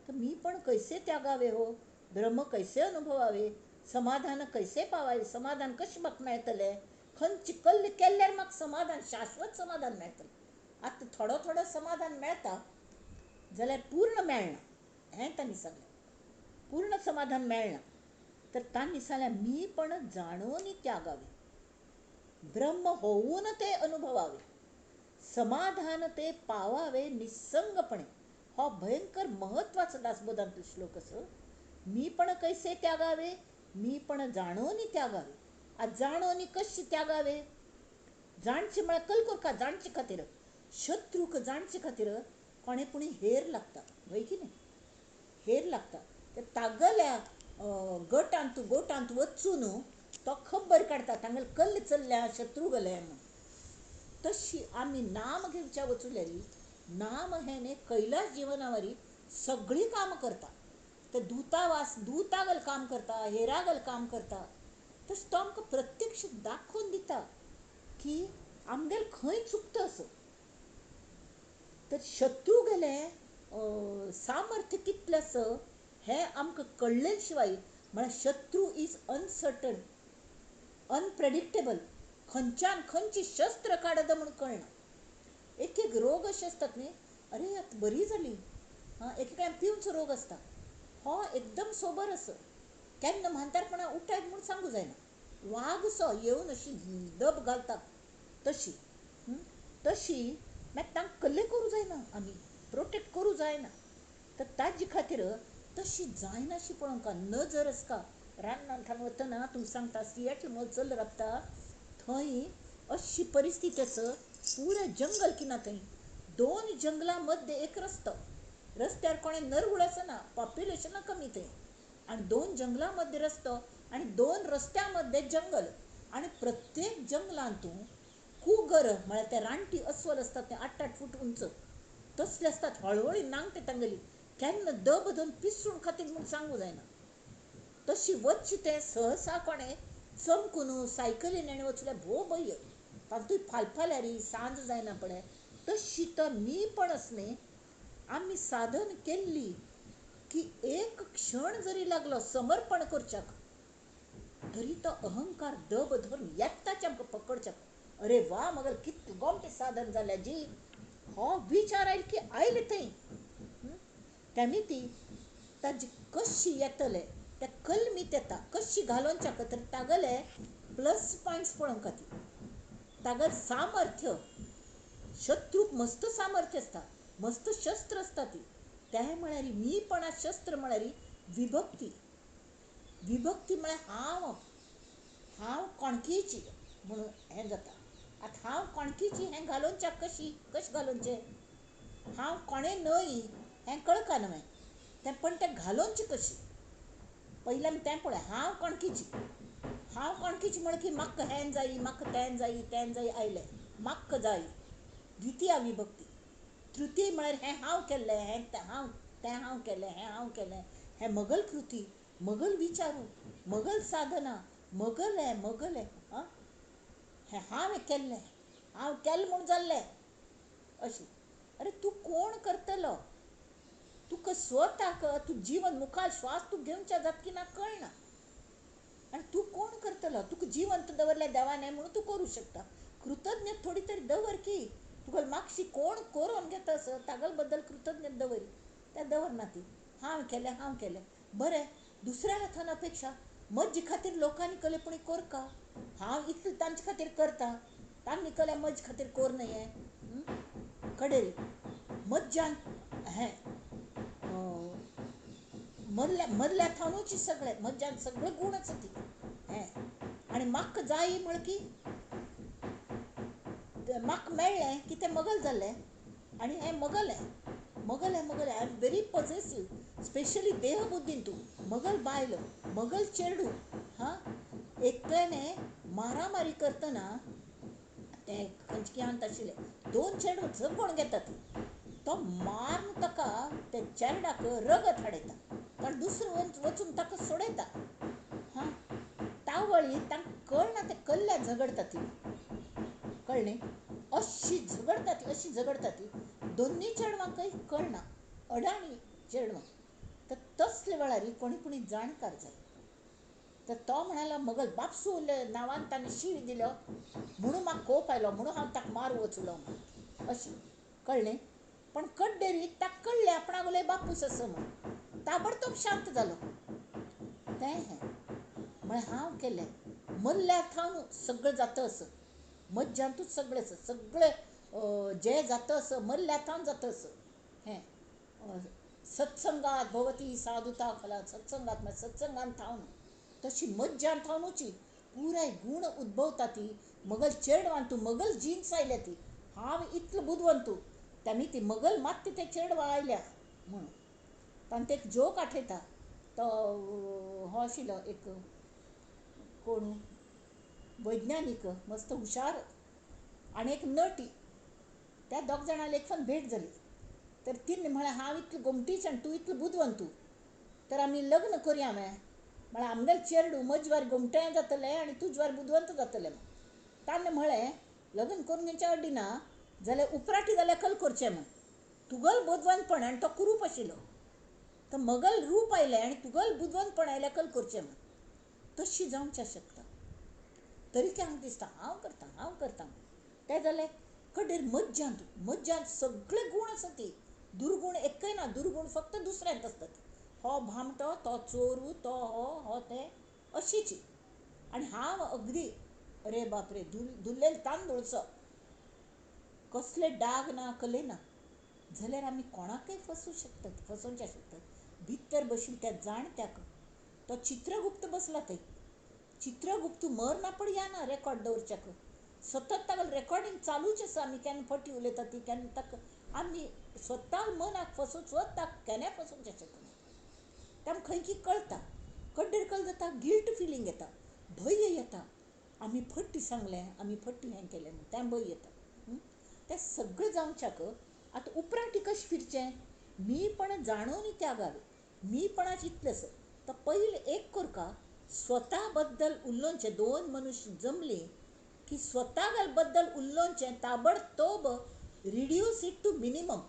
तर मी पण कैसे त्यागावे हो, ब्रह्म कैसे अनुभवावे, समाधान कैसे पावावे. समाधान कशें म्हाका मेळटलें, खंयची कल्ल केल्यार म्हाका समाधान, शाश्वत समाधान मेळटलें. आतां थोडो थोडो समाधान मेळटा जाल्यार पूर्ण मेळना, हें तांणी सांगलें. पूर्ण समाधान मेळना. तर तांणी सांगलें, मी पण जाणून त्यागावे, ब्रह्म होऊन ते अनुभवावे, समाधान ते पावावे निसंगपणे. हो भयंकर महत्वाचो दासबोधांतलो श्लोक आसा. मी पण कैसे त्यागावे, मी पण जाणून त्यागावे. आतां जाणून कशें त्यागावे, जाणचें म्हळ्यार कल करका जाणचे खातीर, शत्रूक जाणचे खातीर कोणें पुणी हेर लागता, व्हय की न्ही, हेर लागता. ते तागल्या गटांत गोटांत वचून तो खबर काडटा, तांगेले कल्ल चल्ल्या शत्रू गले म्हूण. तशी आमी नाम घेवच्या वचुल्यारी नाम हें न्ही कैलास जिवनावरी सगळीं कामां करता. ते दूतावास दूतागल काम करता, हेरागल काम करता, तशें तो आमकां प्रत्यक्ष दाखोवन दिता की आमगेल खंय चुकता असो. तर शत्रू गेले सामर्थ्य कितलें आसा हें आमकां कळ्ळे शिवाय, म्हळ्यार शत्रू is uncertain, unpredictable, खंयच्यान खंयची शस्त्र काडत म्हूण कळना. एक एक रोग अशे आसतात न्ही, अरे आतां बरी जाली, आं, एक एक पिवचो रोग आसता, हो एकदम सोबर आसा, केन्ना म्हातारपणा उठायत म्हूण सांगू जायना, वागसो येवन अशी दब घालता तशी तशी मागीर तांकां कल्ले करूं जायना, आमी प्रोटेक्ट करूं जायना. तर ताजे खातीर तशी जायनाशी पळोवंक नजर आसता. रानांत वतना तुमकां सांगता, सिएटल मचल राबता थंय अशी परिस्थिती आसा, पुराय जंगल किना थंय, दोन जंगलां मध्य एक रस्तो, रस्त्यार कोणें नरवूळ आसना, पॉप्युलेशना कमी थंय, आनी दोन जंगलां मध्य रस्तो आनी दोन रस्त्या मध्य जंगल, आनी प्रत्येक जंगलांतू कुगर म्हळ्यार ते रानटी अस्वल आसतात, ते 8-8 फूट उंच तसले आसतात, हळवळी नांगटे तांगेली, केन्ना दब धरून पिसून खातीर म्हूण सांगू जायना. तशी वचची तें सहसा कोणें चमकून सायकलीन आनी वचल्यार भोव भंय, तातूंत फालफाल्यारी सांज जायना पळय. तशी तर मी पण आस न्ही, आमी साधन केल्ली की एक क्षण जरी लागलो समर्पण करच्याक तरी तो अहंकार दब धरून येताच आमकां पकडच्याक, अरे वा मगर कितलें गोमटें साधन जालें जी, हो विचार आयल की आयले थंय. तेमी ती ताजी कशी येतले त्या कलमीत येता, कशी घालोवच्याक तर तागले प्लस पॉयंट्स पळोवंक खातीर, तागेलें सामर्थ्य, शत्रूक मस्त सामर्थ्य आसता, मस्त शस्त्र आसता ती, तें म्हळ्यार मीपणा शस्त्र म्हळ्यार विभक्ती. विभक्ती म्हळ्यार हांव, हांव कोणकीची म्हणून हें जाता. आतां हांव कोणकीची हें घालोवच्याक कशी कशें घालोवचें, हांव कोणें न्हय हें कळका न्हय तें, पण तें घालोवचें कशी पयलीं आमी तें पळय. हांव कोणकीची, हांव कोणकीची म्हळ्यार की म्हाका हें जाय, म्हाका तें जाय, तें जाय आयलें, म्हाका जाय, द्वितीय विभक्ती. तृतीय म्हळ्यार हें हांव केल्लें, हें हांव, तें हांव केलें, हें हांव केलें, हें मगल कृती, मगल विचारू, मगल साधना, मगल हें, मगल हें, आं, हें हांवें केल्लें, हांव केलें म्हूण जाल्लें अशें. अरे तूं कोण करतलो, तुका स्वताक तूं जिवन मुखार श्वास तूं घेवच्या जातकी ना कळना, आनी तूं कोण करतलो, तुका जिवंत दवरल्या देवान म्हणून तूं करूं शकता. कृतज्ञ थोडी तरी दवर की तुका मागशी कोण करून घेता असो तागल बद्दल कृतज्ञ दवर, त्या दवरना ती. हांव केलें, हांव केलें, बरें दुसऱ्या हातान अपेक्षा मज्जे खातीर लोकांनी कले पूण करका, हांव इतलें तांचे खातीर करता, तांणी कले मज्जे खातीर कर न्हय हें कडेन मज्जान हें मदल्या मदल्या थावनूच सगळें मज्जान सगळे गूण आसा ती हें. आनी म्हाका जाय म्हळ की म्हाका मेळ्ळें की तें मगल जाल्लें आनी हें मगलें मगलें मगलें. I am very possessive, specially देहबुद्दीन तूं मगल बायल मगल चेडू. हां, एकल्याने मारामारी करतना तें खंयचे कियांत आशिल्लें, दोन चेडू झगोवन घेतात, तो मारून ताका ते चेरडाक रगत हाडयता, कारण दुसरो वचून ताका सोडयता. हां, तावळी तांकां कळना, ते कल्ल्या झगडटा ती, कळ्ळें, अशी झगडटा ती, अशी झगडटा ती, दोन्ही चेडवांकय कळना, अडाणी चेडवां. तर तसले वेळार कोणी कोणी जाणकार जाय. तर तो म्हणालो मगल बापसू नांवान ताणें शीव दिलो म्हणून म्हाका कोप आयलो, म्हणून हांव ताका मारू वचलो अशें, कळ्ळें. पण कड्डेरी ताका कळ्ळें आपणागेलो बापूस आसा म्हणून, ताबडतोब शांत जालो. तें हें म्हळ्यार हांव केलें मल्ल्या थावन सगळें जाता असं, मज्जांतूच सगळें आसा, सगळें जें जाता असं मल्ल्या थावन जाता असं. हें सत्संगात भवती साधुता खला, सत्संगात म्हळ्यार सत्संगान थावन, तशी मज्जान थावनूची पुराय गूण उद्भवता ती. मगल चेडवान तूं मगल जीन्स आयल्या ती, हांव इतलो बुदवंत तूं तेमी ती मगल मात ते चेडवां आयल्या म्हणून. तांकां एक जोक आठयता, तो हो आशिल्लो एक कोण वैज्ञानीक मस्त हुशार आनी एक नटी, त्या दोग जाणांक एक फावट भेट जाली. तर तिणें म्हळें हांव इतलें गोमटीच आनी तूं इतलो बुदवंत तूं, तर आमी लग्न करया मे म्हळ्यार आमगेलें चेडूं म्हज्या गोमटें जातलें आनी तुज्या बुदवंत जातलें. ताणें म्हळें लग्न करून घेवचें अड्डी ना जाल्यार उपराटी जाल्यार कल करचें म्हूण. तुगल बुदवंतपण आनी तो कुरूप आशिल्लो तर मगल रूप आयलें आनी तुगल बुदवंतपण आयल्यार कल करचें म्हूण. तशी जावचें शकता तरी तें आमकां दिसता हांव करतां हांव करतां. तें जालें कडेर मज्जांत मज्जांत सगळे गूण आसा ती दुर्गूण एकय ना. दुर्गूण फक्त दुसऱ्यांत आसतात. हो भामटो तो चोरू तो हो हो तें अशीची. आनी हांव अगदी अरे बापरे धुल्लेले तांदूळचो कसले डाग ना कले ना जाल्यार आमी कोणाकय फसूं शकतात फसोवच्या शकतात. भितर बशिल्ले त्या जाणत्याक तो चित्रगुप्त बसला थंय. चित्रगुप्त मर ना पड या ना रेकॉर्ड दवरच्याक सतत तागेलें रेकॉर्डिंग चालूच आसा. आमी केन्ना फटी उलयता ती केन्ना ताका आमी स्वता मनाक फसोवन स्वताक केन्नाय फसोवच्या शकना. ते खंय की कळटा कड्डेर कल जाता गिल्ट फिलींग येता भंय येता आमी फट्टी सांगलें आमी फट्टी हें केलें म्हूण तें भंय येता. तें सगळें जावच्याक आतां उपरांत कशें फिरचें मीपण जाणून त्यागावे मीपणाचें इतलें आसा. तर पयलें एक करका स्वता बद्दल उलोवचें. दोन मनुष्य जमलीं की स्वता बद्दल उलोवचें ताबडतोब रिड्यूस it two minimum.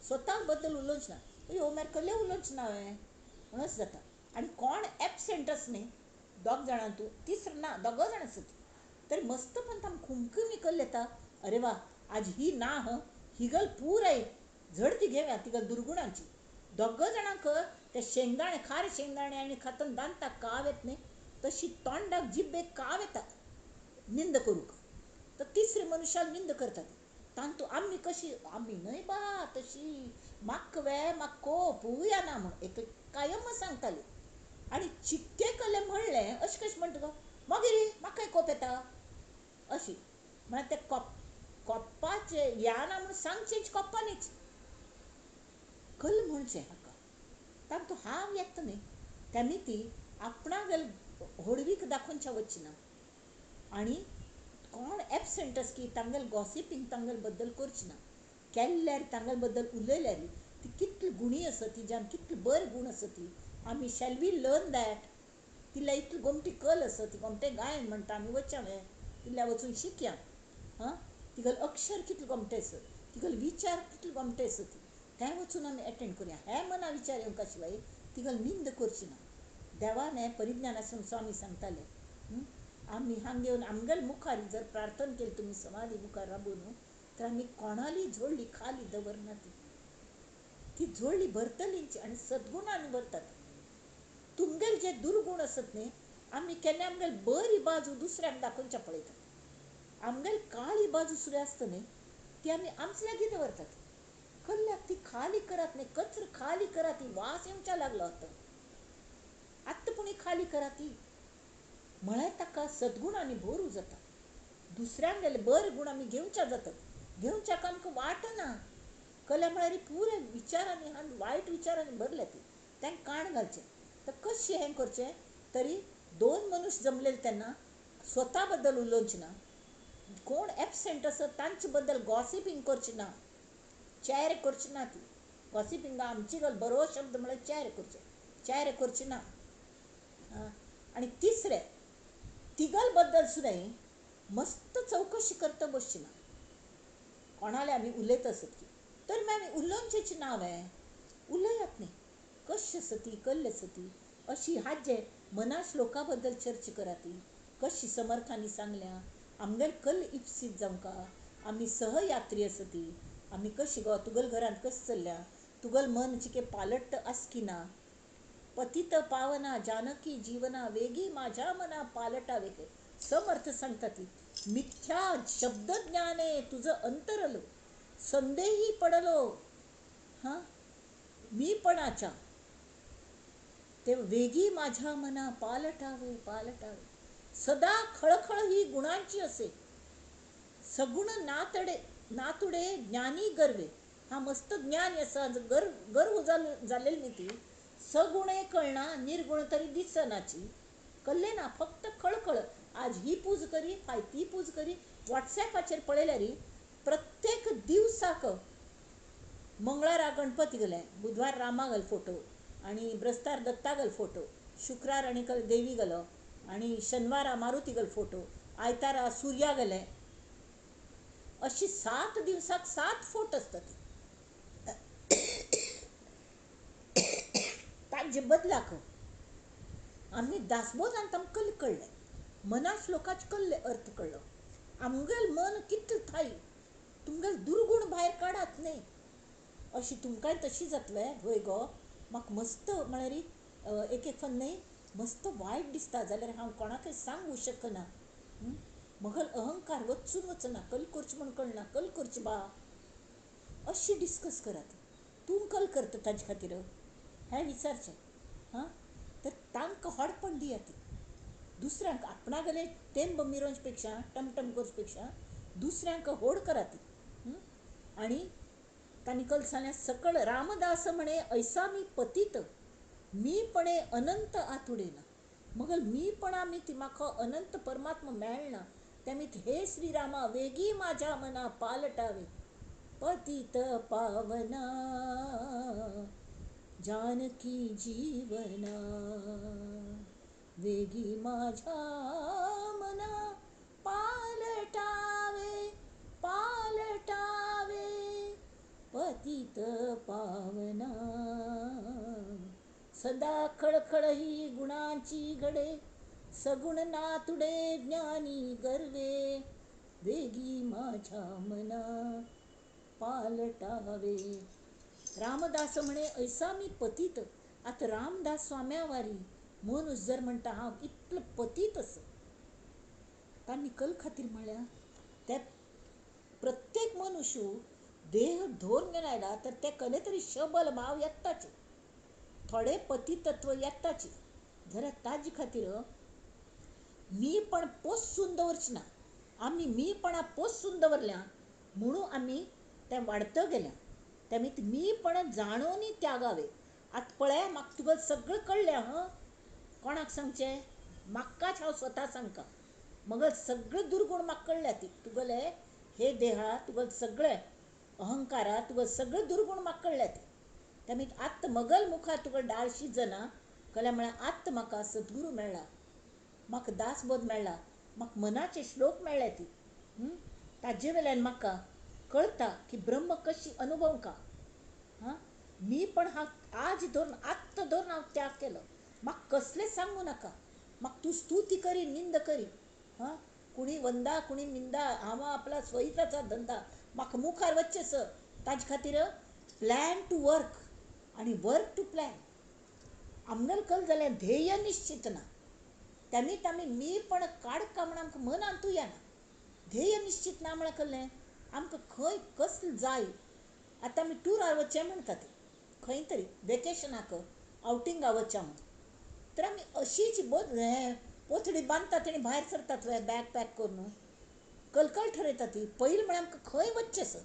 स्वता बद्दल उलोवचें ना अयो मागीर कसलें उलोवचें ना हांवें म्हणून जाता. आनी कोण एबसेंट आस न्ही दोग जाणां तूं तिसरो ना दोगो जाण आसत तरी मस्तपण आमकां खुमखुमी कल्ल येता. अरे वा आज ही ना ह ही गल पुराय झडती घेवया तिगल दुर्गुणांची. दोग जाणांक ते शेंगदाणे खार शेंगदाणे आनी खातन दांताक काव येत न्ही तशी तोंडाक जिब्बेक काव येता निंद करूंक. तर तिसरे मनुष्याक निंद करतात तांतू आमी कशी आमी न्हय बा तशी म्हाका वे म्हाका कोपूय येना म्हूण एक कायम सांगताली. आनी चिक्के कल्लें म्हणलें अशें कशें म्हणटा गो मागीर म्हाकाय कोप येता अशी म्हळ्यार ते कोप्पाचें या ना म्हूण सांगचें कोप्पानीच कल म्हणचें हाका तातूंत हांव येता न्ही तेमी ती आपणाक होडवीक दाखोवच्या वचची ना. आनी कोण एबसेंट आसा की तांगेले गॉसिपींग तांगेले बद्दल करची ना. केल्यार तांगेले बद्दल उलयल्यार ती कितली गुणी आसा तिज्यान कितले बरे गूण आसा ती आमी शॅल we learn that. तिल्या इतली गोमटी कल आसा ती गोमटें गायन म्हणटा आमी वचया तिल्या वचून शिकया. हां तिगेलें अक्षर कितलें गोमटें आसा तिगेले विचार कितले गोमटे आसा ती तें वचून आमी एटेंड करुया. हे मना विचार येवंका शिवाय तिगेली निंद करची ना. देवान हें परिज्ञान स्वामी सांगताले आमी हांगा येवन आमगेले मुखार जर प्रार्थना केली तुमी समाधी मुखार राबून तर आमी कोणाली झोळी खाली दवरना. ती ती झोळी भरतलीच आनी सद्गुणांनी भरतात. तुमगेले जे दुर्गूण आसत न्ही आमी केन्ना आमगेली बरी बाजू दुसऱ्यांक दाखोवच्या पळयतात. आमगेली काळी बाजू सुद्दां आसता न्ही ती आमी आमचे लागीं दवरतात. कल्ल्याक ती खाली करात न्ही कचरो खाली करात ती वास येवच्या लागलो आतां आत्तां पूण खाली करात ती म्हळ्यार ताका सद्गुणांनी भरू जाता. दुसऱ्यांगेले बरे गूण आमी घेवच्या जातात. घेवच्याक आमकां वाटना कल्या म्हळ्यार पुरे विचारांनी आनी वायट विचारांनी भरले ती तांकां काण घालचें. तर कशें हें करचें तरी दोन मनुष्य जमलेले तेन्ना स्वता बद्दल उलोवचें ना. कोण एबसेंट आसा तांचे बद्दल गॉसिपींग करचें ना. चेर करचें ना. ती गॉसिपींग आमची गल बरो शब्द म्हळ्यार चेर करचें चेर करचें ना. आनी तिसरें तिगल बद्दल सुद्दां मस्त चवकशी करता बसची ना. कोणाले आमी उलयत आसत की तर मागीर आमी उलोवचेच ना वे उलयात न्ही कशी आसा ती कल्ली आसा ती अशी हाजे मना श्लोका बद्दल चर्चा करा. ती कशी समर्थांनी सांगल्या आमगेर कल इप्सीत जावंका आमी सहयात्री आसा ती आमी कशी गो तुगल घरांत कशी चल्ल्या तुगल मन चिके पालट आस की ना. पतित पावना जानकी जीवना वेगी माझ्या मना पालटा वेगे समर्थ सांगता ती मिथ्या शब्दज्ञाने तुझं अंतरलो संदेही पडलो हां मीपणाच्या ते वेगी माझ्या मना पालटावे पालटावे. सदा खळखळ ही गुणांची असे सगुण नातडे नातुडे ज्ञानी गर्वे. हा मस्त ज्ञान असा गर्व झालेली न्ही ती सगुणे कळना निर्गुण तरी दिसनाची कल्ले ना फक्त खळखळ. आज ही पूज करी फाय ती पूज करी. वॉट्सॅपाचेर पळयल्यार प्रत्येक दिवसाक मंगळारा गणपती गेले बुधवार रामा घाल फोटो आनी ब्रस्तार दत्ता फोटो, शुक्रार आनी देवी गेलो आनी शनवारा मारुती गेलो फोटो, आयतारा सुर्या गेले, अशी 7 दिवसाक 7 फोटो आसतात. ताजे बदलाक आमी दासबोधान आमकां कळ्ळें, मना श्लोकाच कळ्ळें, अर्थ कळ्ळो. आमगेल मन कितलें थाय, तुमगेल दुर्गुण भायर काडात न्ही. अशी तुमकांय तशी जातलें वय गो? म्हाका मस्त म्हळ्यार एक एक फावट न्ही मस्त वायट दिसता जाल्यार हांव कोणाकय सांगूं शकना. मगल अहंकार वचून वचना, कल करचें म्हूण कळना, कल करचें बा, अशी डिस्कस करात. तूं कल करता ताजे खातीर हें विचारचें. हां, तर तांकां होडपण दियात. दुसऱ्यांक आपणागेले तेंब मिरोवचे पेक्षा, टमटम करचे पेक्षा दुसऱ्यांक होड करात. आनी तांणी कल सांगलें, सकळ रामदास म्हणे ऐसा मी पतीत, मीपणे अनंत आतुडेना. मगल मीपणा मी ती म्हाका अनंत परमात्मा मेळना, तेमी हे श्रीरामा वेगी माझ्या मना पालटावे, पतित पावना जानकी जीवना, वेगी माझ्या मना पालटावे, पालटावे, पतित पावना. सदा खळखळ ही गुणांची घडे, सगुण नातुडे ज्ञानी गर्वे, वेगी माझ्या मना पालटावे. रामदास म्हणे ऐसा मी पतीत. आतां रामदास स्वाम्यावारी मनुष्य जर म्हणटा हांव इतलो पतीत आसा, तांणी कल खातीर म्हळ्यार त्या प्रत्येक मनुष्य देह धरून घेवन आयला तर ते कले तरी शबल भाव येताच, थोडे पतितत्व येताच. जाल्यार ताजे खातीर मी पण पोसून दवरचें ना. आमी मीपणा पोसून दवरल्या म्हणून आमी तें वाडत गेल्या. तेमी मीपणा जाणून त्यागावे. आतां पळय म्हाका तुका सगळें कळ्ळें. हां, कोणाक सांगचें? म्हाकाच हांव स्वता सांगता. मगल सगळे दुर्गुण म्हाका कळ्ळ्या ती तुगेले हे देहा, तुगेले सगळे अहंकारा, तुगेले सगळे दुर्गुण म्हाका कळ्ळ्या ती. तेमी आत्त मगल मुखार तुका डाळ शिजना कळ्ळें म्हळ्यार आत्त म्हाका सद्गुरू मेळ्ळा, म्हाका दासबोध मेळ्ळा, म्हाका मनाचे श्लोक मेळ्ळे ती. ताजे वेल्यान म्हाका कळटा की ब्रह्म कशी अनुभव का. हां, मी पण हांव आज धरून आत्त धरून हांव त्याग केलो. म्हाका कसलें सांगू नाका, म्हाका तूं स्तुती करी निंद करी. हां, कुणी वंदा कुणी निंदा, हांव आपला स्वयताचा धंदा, म्हाका मुखार वचचें सर. ताजे खातीर प्लॅन टू वर्क आनी वर्क टू प्लॅन. आमगेल कल जाल्यार ध्येय निश्चित ना, तेमी आमी मी पण काडका म्हण आमकां मनांतूय येना. ध्येय निश्चित ना म्हळ्यार कळ्ळें आमकां खंय कसलें जाय. आतां आमी टुरार वचचें म्हणटा ती, खंय तरी वेकेशनाक आवटिंगा वचचें म्हूण, तर आमी अशीच हें पोथडी बांदतात आनी भायर सरतात बॅग पॅक करून. कलकल ठरयता ती पयलीं म्हळ्यार आमकां खंय वचचें सर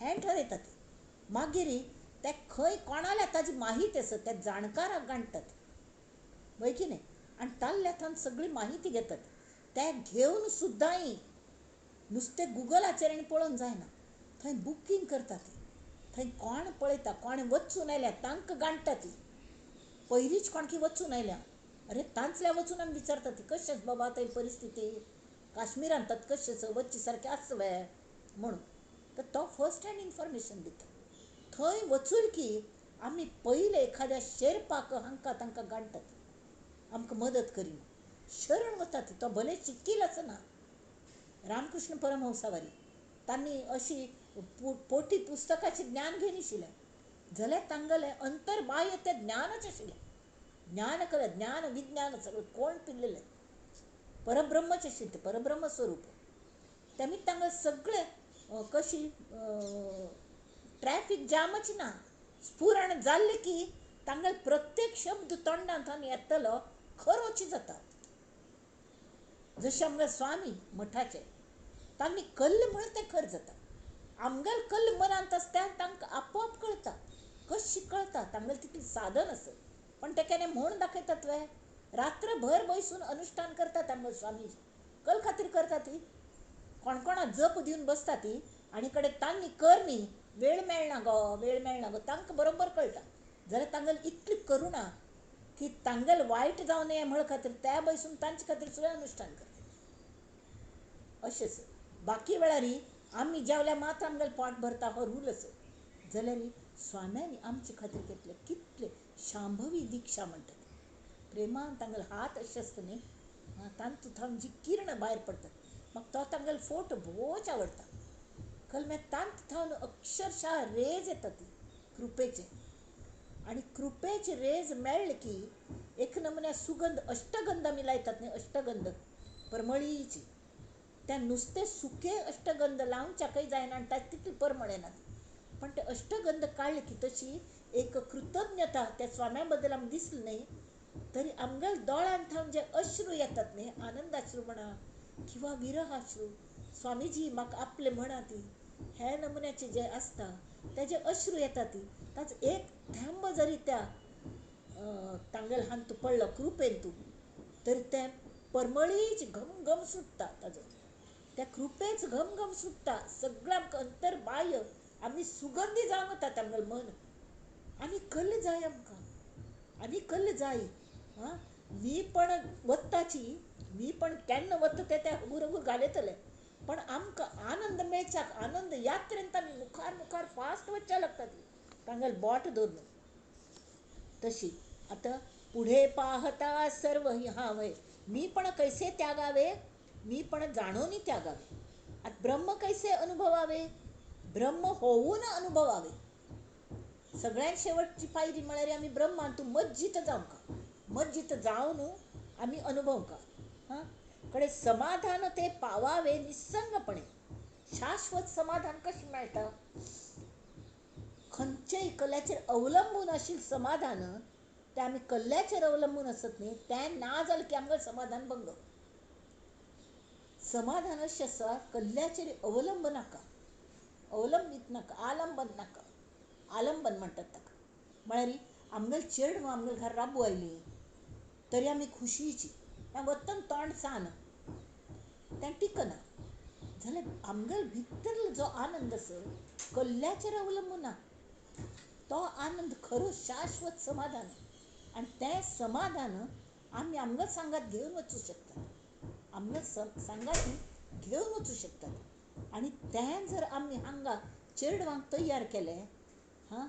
हें ठरयता ती. मागीर ते खंय कोणाल्या ताजी माहिती आसा त्या जाणकाराक गांठतात, वय की न्ही? आनी ताल्ल्या थंय सगळी माहिती घेतात. ते घेवन सुद्दांय नुस्तें गुगलाचेर आनी पळोवन जायना, थंय बुकींग करतात. थंय कोण पळयता, कोण वचून आयल्या तांकां गांठटा ती. पयलींच कोणकी वचून आयल्या, अरे तांचल्या वचून आमी विचारता ती कशें बाबा थंय परिस्थिती काश्मिरांत तात कशें वचचे सारकें आसा वे म्हणून. तर तो फर्स्ट हँड इन्फॉर्मेशन दिता. थंय वचून की आमी पयलें एखाद्या शेरपाक हांकां तांकां गांठतात, आमकां मदत करी म्हूण शरण वतात. तो भले शिकील आसना. रामकृष्ण परमहंसावारी तांणी अशी पोटी पुस्तकाचें ज्ञान घेयनाशिल्लें, जाल्यार तांगेलें अंतर्बाह्य तें ज्ञानच आशिल्लें. ज्ञान कळ ज्ञान विज्ञान सगळें कोण पिल्लेलें परब्रह्मच आशिल्लें, तें परब्रह्म स्वरूप. तेमी तांकां सगळें कशी ट्रॅफिक जामच ना, स्फुरण जाल्लें की तांगेले प्रत्येक शब्द तोंडांतल्यान येतलो खरोच जाता. जशें आमगे स्वामी मठाचे तांणी कल्ल म्हणून तें खर जाता. आमगेल कल्ल मनांत आसता तांकां आपोआप कळटा, कशी कळटा तांगेलें तितलें साधन आसत. पण ते केन्ना म्हूण दाखयतात वे? रात्रभर बसून अनुष्ठान करतात आमगे स्वामीजी. कल खातीर करता ती? कोणकोणा जप दिवन बसता ती आनी कडे तांणी कर न्ही, वेळ मेळना गो, वेळ मेळना गो, तांकां बरोबर कळटा. जाल्यार तांगेली इतली करुणा की तांगेल वायट जावं नये म्हळ खातीर त्या बैसून तांचे खातीर सुद्दां अनुष्ठान करता. अशेंच बाकी वेळारी आमी जेवल्यार मात्र आमगेलें पोट भरता हो रूल आसा. जाल्यार स्वाम्यांनी आमचे खातीर घेतले कितले शांभवी दिक्षा म्हणटात. प्रेमान तांगेले हात अशे आसता न्ही, तांतूं थावन जी किरणां भायर पडटात, म्हाका तो तांगेलो फोटो भोवच आवडटा. कलमे तांत थावन अक्षरशः रेज येता ती कृपेचे, आनी कृपेची रेज मेळ्ळी की एक नमुन्या सुगंध अष्टगंध आमी लायतात न्ही, अष्टगंध परमळीची, त्या नुस्तें सुके अष्टगंध लावच्याकय जायना आनी ताका तितली परमळ येना ती, पण ते अष्टगंध काडले की तशी एक कृतज्ञता त्या स्वाम्या बद्दल आमकां दिसली न्ही, तरी आमगेल्या दोळ्यान थावन जे अश्रू येतात न्ही, आनंदाश्रू म्हणा किंवा विरहाश्रू, स्वामीजी म्हाका आपले म्हणा ती, हे नमुन्याचे जे आसता तेजे अश्रू येतात ती, ताचो एक थेंब जरी त्या तांगेल्या हातूंत पडलो कृपेन तूं, तरी तें परमळीच घमघम सुट्टा ताजो, त्या कृपेच घमघम सुट्टा सगळें आमकां अंतर्बाह्य आमी सुगंधी जावन वतात आमगेलें मन. आनी कल्ल जाय आमकां, आनी कल्ल जाय. आं, मी पण वत्ताची, मी पण केन्ना वता तें ते हगूर हगूर घालयतले, पण आमकां आनंद मेळच्याक आनंद यात्रेंत आमी मुखार मुखार फास्ट वचच्या लागता ती तांगेलें बोट धरून. तशी आतां पुढे पाहता सर्व ही हांव मी पण कैसे त्यागावे, मी पण जाणून त्यागावे. आतां ब्रह्म कैसे अनुभवावे, ब्रह्म होऊन अनुभवावे. सगळ्यांत शेवटची पायरी म्हळ्यार आमी ब्रह्मान तूं मज्जीत जावंक, मज्जीत जावन आमी अनुभवंक. हां, कडे समाधान ते पावावे निसंगपणे. शाश्वत समाधान कशें मेळटा? खंयचेय कल्याचेर अवलंबून आशिल्लें समाधान तें आमी कल्ल्याचेर अवलंबून आसत न्ही, तें ना जालें की आमकां समाधान भंग. समाधान अशें आसा कल्ल्याचेर अवलंब नाका, अवलंबीत नाका, आलंबन नाका. आलंबन म्हणटात ताका. म्हळ्यार आमगेलें चेडवां आमगेल्या घरा राबू आयलीं तरी आमी खुशीची, तें वत्तन तोंड सान तें टिकना. जाल्यार आमगेलो भितर जो आनंद आसा कल्ल्याचेर अवलंबून ना, तो आनंद खरो शाश्वत समाधान. आनी तें समाधान आमी आमगेल्या सांगात घेवन वचूं शकतात, आमगेल्या सांगात घेवन वचूं शकतात. आनी तें जर आमी हांगा चेडवांक तयार केलें, हां,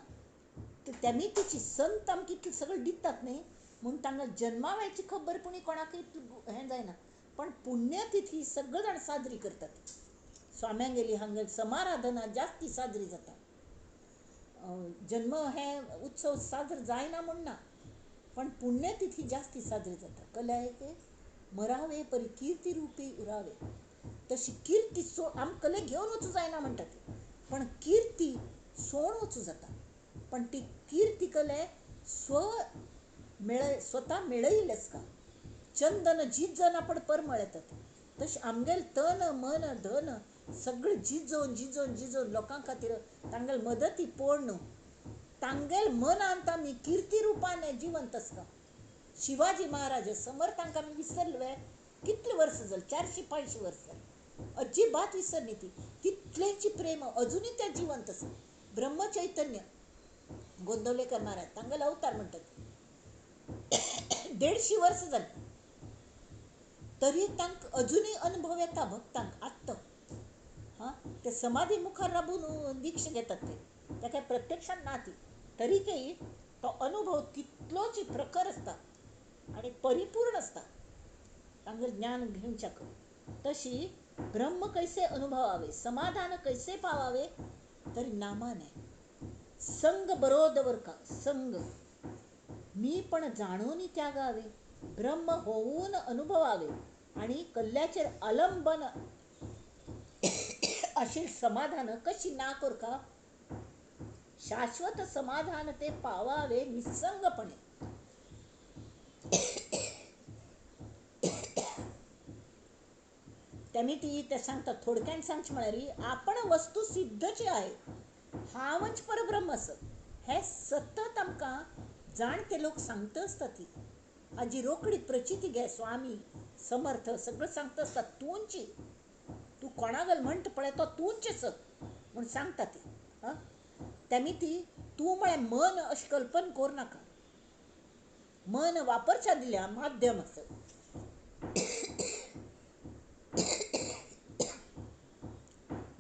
तर तेमी तिची संत आमकां इतलें सगळें दितात न्ही, म्हूण तांकां जन्मावयाची खबर पुणी कोणाकय इतलें हें जायना, पण पुण्यतिथी सगळे जाण साजरी करतात. स्वाम्यांगेली हांगेली समाराधना जास्ती साजरी जाता. जन्म हे उत्सव साजरो जायना म्हूण ना, पण पुण्यतिथी जास्ती साजरी जाता. कल्याक मरावे परी कीर्ती रुपी उरावे, तशी कीर्ती सो आमकां कले घेवन वचूं जायना म्हणटा ती, पण कीर्ती सोण वचूं जाता. पण ती कीर्ती कले स्व मेळ स्वता मेळयलें आसता. चंदन जिजन आपण परमळ येतात, तशें आमगेलें तन मन धन सगळें जिजोवन जिजोवन जिजोवन लोकां खातीर तांगेले मदती पळोवन तांगेले मनांत आमी कीर्ती रुपान जिवंत आसता. शिवाजी महाराज समर्थांक आमी विसरले कितले वर्सां जालीं, 400-500 वर्सां जालीं, अजिबात विसरनी ती, तितलेंची प्रेम अजुनूय ते जिवंत आसा. ब्रह्मचैतन्य गोंदवलेकर महाराज तांगेलो अवतार म्हणटात, 150 वर्सां जालीं तरी तांकां अजुनूय अनुभव येता भक्तांक आत्तां. हां, ते समाधी मुखार राबून दीक्षा घेतात ते, ताका प्रत्यक्षान ना ती, तरीकय तो अनुभव तितलोच प्रखर आसता आनी परिपूर्ण आसता तांगेलें ज्ञान घेवच्याक. तशी ब्रह्म कैसे अनुभवावे, समाधान कैसे पावावे, तरी नामाने संग बरोबर का संग मी पण जाणून त्यागावे, ब्रह्म होऊन अनुभवावे आणि कल्ल्याचेर आलंबन अशी समाधान कशी ना कर का, शाश्वत समाधान ते पावावे निसंगपणे. त्यांनी ती ते सांगतात थोडक्यान सांगचे म्हळ्यार आपण वस्तू सिद्धची आहे, हांवच परब्रह्म आसा हे सतत आमकां जाणते लोक सांगता आसता. ती हाजी रोखडी प्रचिती घे, स्वामी समर्थ सगळं सांगता आसता, तूंची तूं कोणागल म्हणटा पळय तो तूंच आसा म्हूण सांगता ती. आं, तेमी ती तूं म्हळें मन अशें कल्पन करूं नाका. मन वापरच्या दिल्या माध्यम आसा.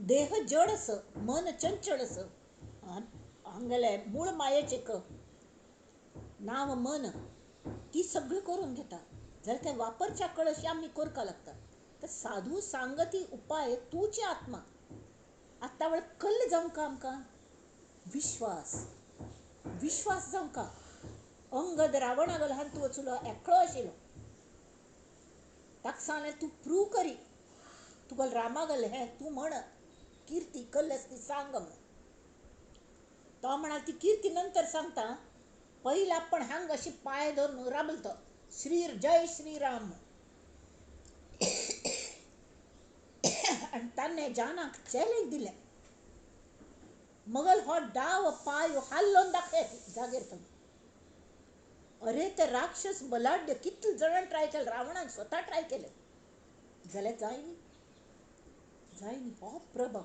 देह जड आस, मन चंचल आस. हांगेलें मूळ मायेचें एक नांव मन, ती सगळें करून घेता. जाल्यार तें वापरच्या कळशी आमी करपाक लागता. तर साधू सांगती उपाय तूची आत्मा. आतां वेळ कल्ल जावंक आमकां विश्वास, विश्वास जावंक. अंगद रावणा ल्हान तूं वचलो एकळो आशिल्लो, ताका सांगलें तूं प्रूव करी तुका रामा गल हें तूं म्हण किर्ती कल्ल आसा ती सांग म्हण. तो म्हणाल ती किर्ती नंतर सांगता, पयलीं आपण हांग अशी पांय धरून राबलो तो श्री जय श्रीराम. आनी ताणें जानाक चॅलेंज दिलें, मगल हो डाव पांय हाल्लोन दाखयत जागेर तुमी. अरे ते राक्षस बलाढ्य कितले जाणां ट्राय केलें, रावणान स्वता ट्राय केलें, जाल्यार जाय न्ही, जाय न्ही. हो प्रभाव,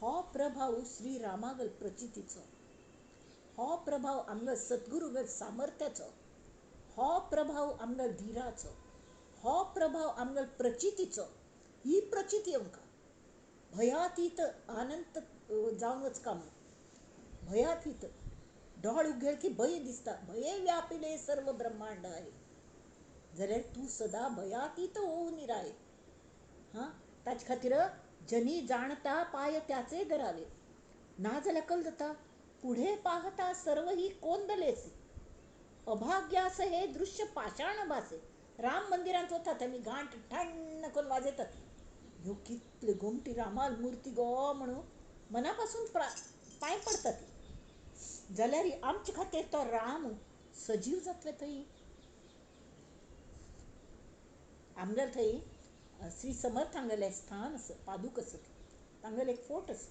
हो प्रभाव श्री रामागल प्रचितीचो, हो प्रभाव आमगेल सद्गुरुगल सामर्थ्याचो, हो प्रभाव आमगेल धीराचो, हो प्रभाव आमगेल प्रचितीचो. ही प्रचिती आमकां भयातीत अनंत जावन वचका म्हूण. भयातीत डोळ उगेल की भंय दिसता, भंय व्यापिले सर्व ब्रह्मांड आहे. जाल्यार तूं सदा भयातीत होऊन राय. हां, ताचे खातीर जनी जाणता पाय त्याचे धरावे. ना जाल्यार कल जाता पुढे पाहता सर्व ही कोंदलेसी, अभाग्यास हे दृश्य पाषाण भासे. राम मंदिरांत वतात आमी घांट ठण्ण करून वाजयतात, ह्यो कितल्यो गोमटी रामाल मुर्ती गो म्हणून मना पासून पांय पडतात. जाल्यार आमचे खातीर तो राम सजीव जातले थंय. आमगेले थंय श्री समर्थ हांगेलें स्थान आसा, पादूक आसा, तांगेलें एक फोट आसा.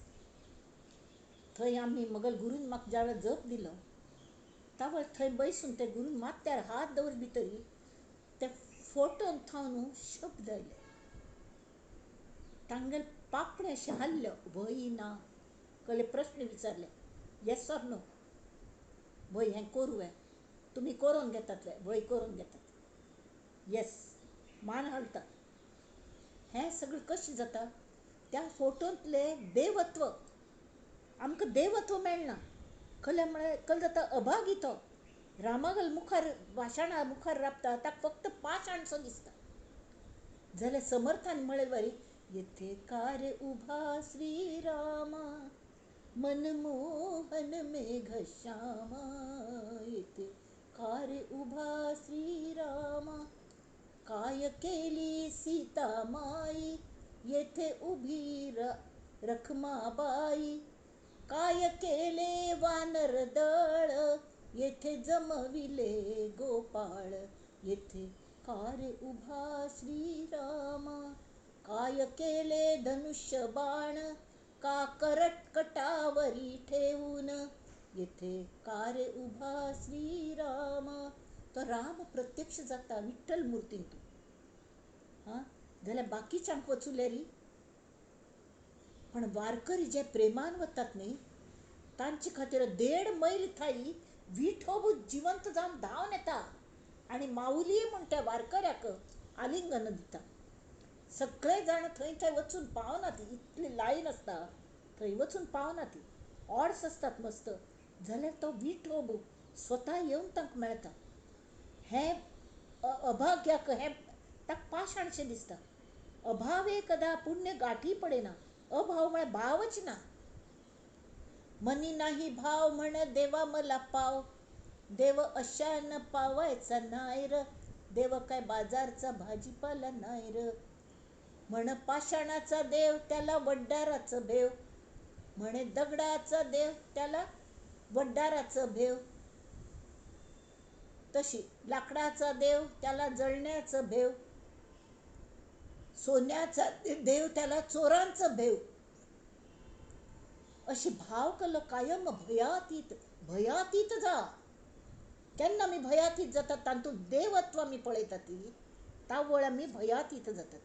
थंय आमी मगल गुरून म्हाका ज्या वेळार जप दिलो त्या वेळार थंय बैसून ते गुरून माथ्यार हात दवर भितर ते फोटोन थावन शब्द आयले. तांगेले पापणें अशें हाल्लें, वय ना कहले प्रश्न विचारले, येस ऑर नो, वय हें करूं हें तुमी करून घेतात, वय करून घेतात, येस मान हालता. हें सगळें कशें जाता त्या फोटोंतलें देवत्व आमकां देवत्व मेळना. कल म्हळ्यार कल जाता अभागी तो रामागल मुखार भाशणा मुखार राबता ताका फक्त पाशाणसो दिसता. जाल्यार समर्थान म्हळें बरी येथे कार्य उभा श्रीरामा मनमोहन मेघ श्यामा, येथे कार्य उभा श्रीरामा, काय केली सीता माई येथे उभी रखमाबाई, काय केले वानर दळ येथे जमविले गोपाळ, येथे कार्य उभा श्रीरामा, काय केले धनुष्य बाण का करटकटावरी ठेवून, येथे कार्य उभा श्रीरामा. तो राम प्रत्यक्ष जाता विठ्ठल मुर्तीन तूं. हां, जाल्यार बाकीच्यांक वचुलेरी पण वारकरी जे प्रेमान वतात न्ही तांचे खातीर 1.5 मैल थाई विठोबू जिवंत जावन धांवन येता आनी माऊली म्हण त्या वारकऱ्याक आलिंगन दिता. सगळे जाण थंय थंय वचून पावना ती, इतली लायन आसता थंय वचून पावना ती, ऑर्स आसतात मस्त. जाल्यार तो विठोबू स्वता येवन तांकां मेळटा. हें अभाग्याक हें ताका पाशाणशें दिसता. अभावे कदा पुण्य गाठी पडेना. अभाव म्हळ्यार भावच ना. मनी नाही भाव म्हण देवा मला पाव, देव अशान पावायचा नाय र, देव काय बाजारचा भाजीपाला नाय र, म्हण पाषाणाचा देव त्याला वड्डाराचं भेव, म्हणे दगडाचा देव त्याला वड्डाराचं भेव, तशी लाकडाचा देव त्याला जळण्याचं भेव, सोन्याचा देव त्याला चोरांचं भेव. अशी भाव कल कायम भयातीत भयातीत जा. केन्ना आमी भयातीत जातात तातूंत देवत्व आमी पळयतात ती तावळ आमी भयातीत जातात.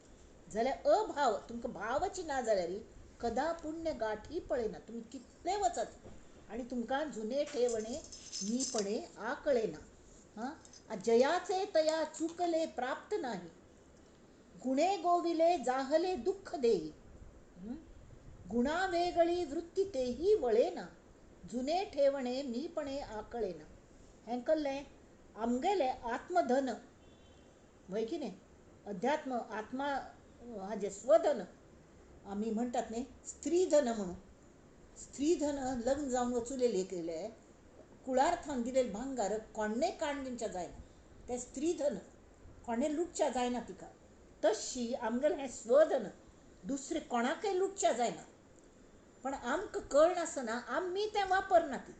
जाल्यार अभाव तुमकां भावच ना जाल्यार कदा पुण्य गाठी पळयना. तुमी कितले वचात आनी तुमकां जुने ठेवणे मीपणे आकळे ना. हां, जयाचे तया चुकले प्राप्त नाही, गुणे गोविले जाहले दुःख देई, गुणा वेगळी वृत्ती तेही वळेना, जुने ठेवणे मीपणे आकळे ना. हें कल्लें आमगेलें आत्मधन वय कितें, अध्यात्म आत्मा हाजें स्वधन आमी म्हणटात न्ही, स्त्रीधन म्हणून. स्त्रीधन लग्न जावन वचुलेले केले कुळार थावन दिलेले भांगार कोणें काण दिवच्या जायना, तें स्त्रीधन कोणें लुटच्या जायना तिका. तशी आमगेलें हें स्वधन दुसरें कोणाकय लुटच्या जायना, पण आमकां कळनासतना आमी तें वापरना, ती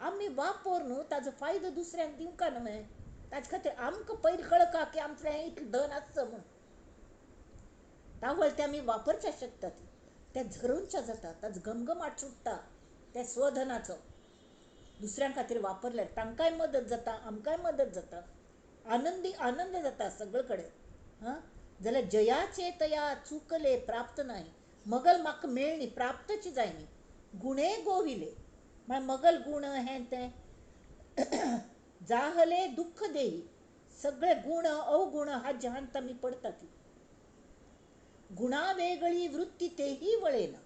आमी वापर न्हू ताजो फायदो दुसऱ्यांक दिवंका न्हय. ताजे खातीर आमकां पयलीं कळका की आमचें हें इतलें धन आसचो म्हूण, तावळ तें आमी वापरच्या शकतात, तें झरोवच्या जाता, ताजो घमघमाट सुट्टा त्या स्वधनाचो. दुसऱ्यां खातीर वापरल्यार तांकांय मदत जाता, आमकांय मदत जाता, आनंदी आनंद जाता सगळे कडेन. हां, जाल्यार जयाचे तया चुकले प्राप्त नाही, मगल म्हाका मेळणी प्राप्तची जायनी, गुणे गोविले म्हळ्यार मगल गुण हें तें जाहले दुःख देई, सगळे गुण अवगुण हाजे हांत आमी पडटा ती. गुणा वेगळी वृत्ती तेही वळेना.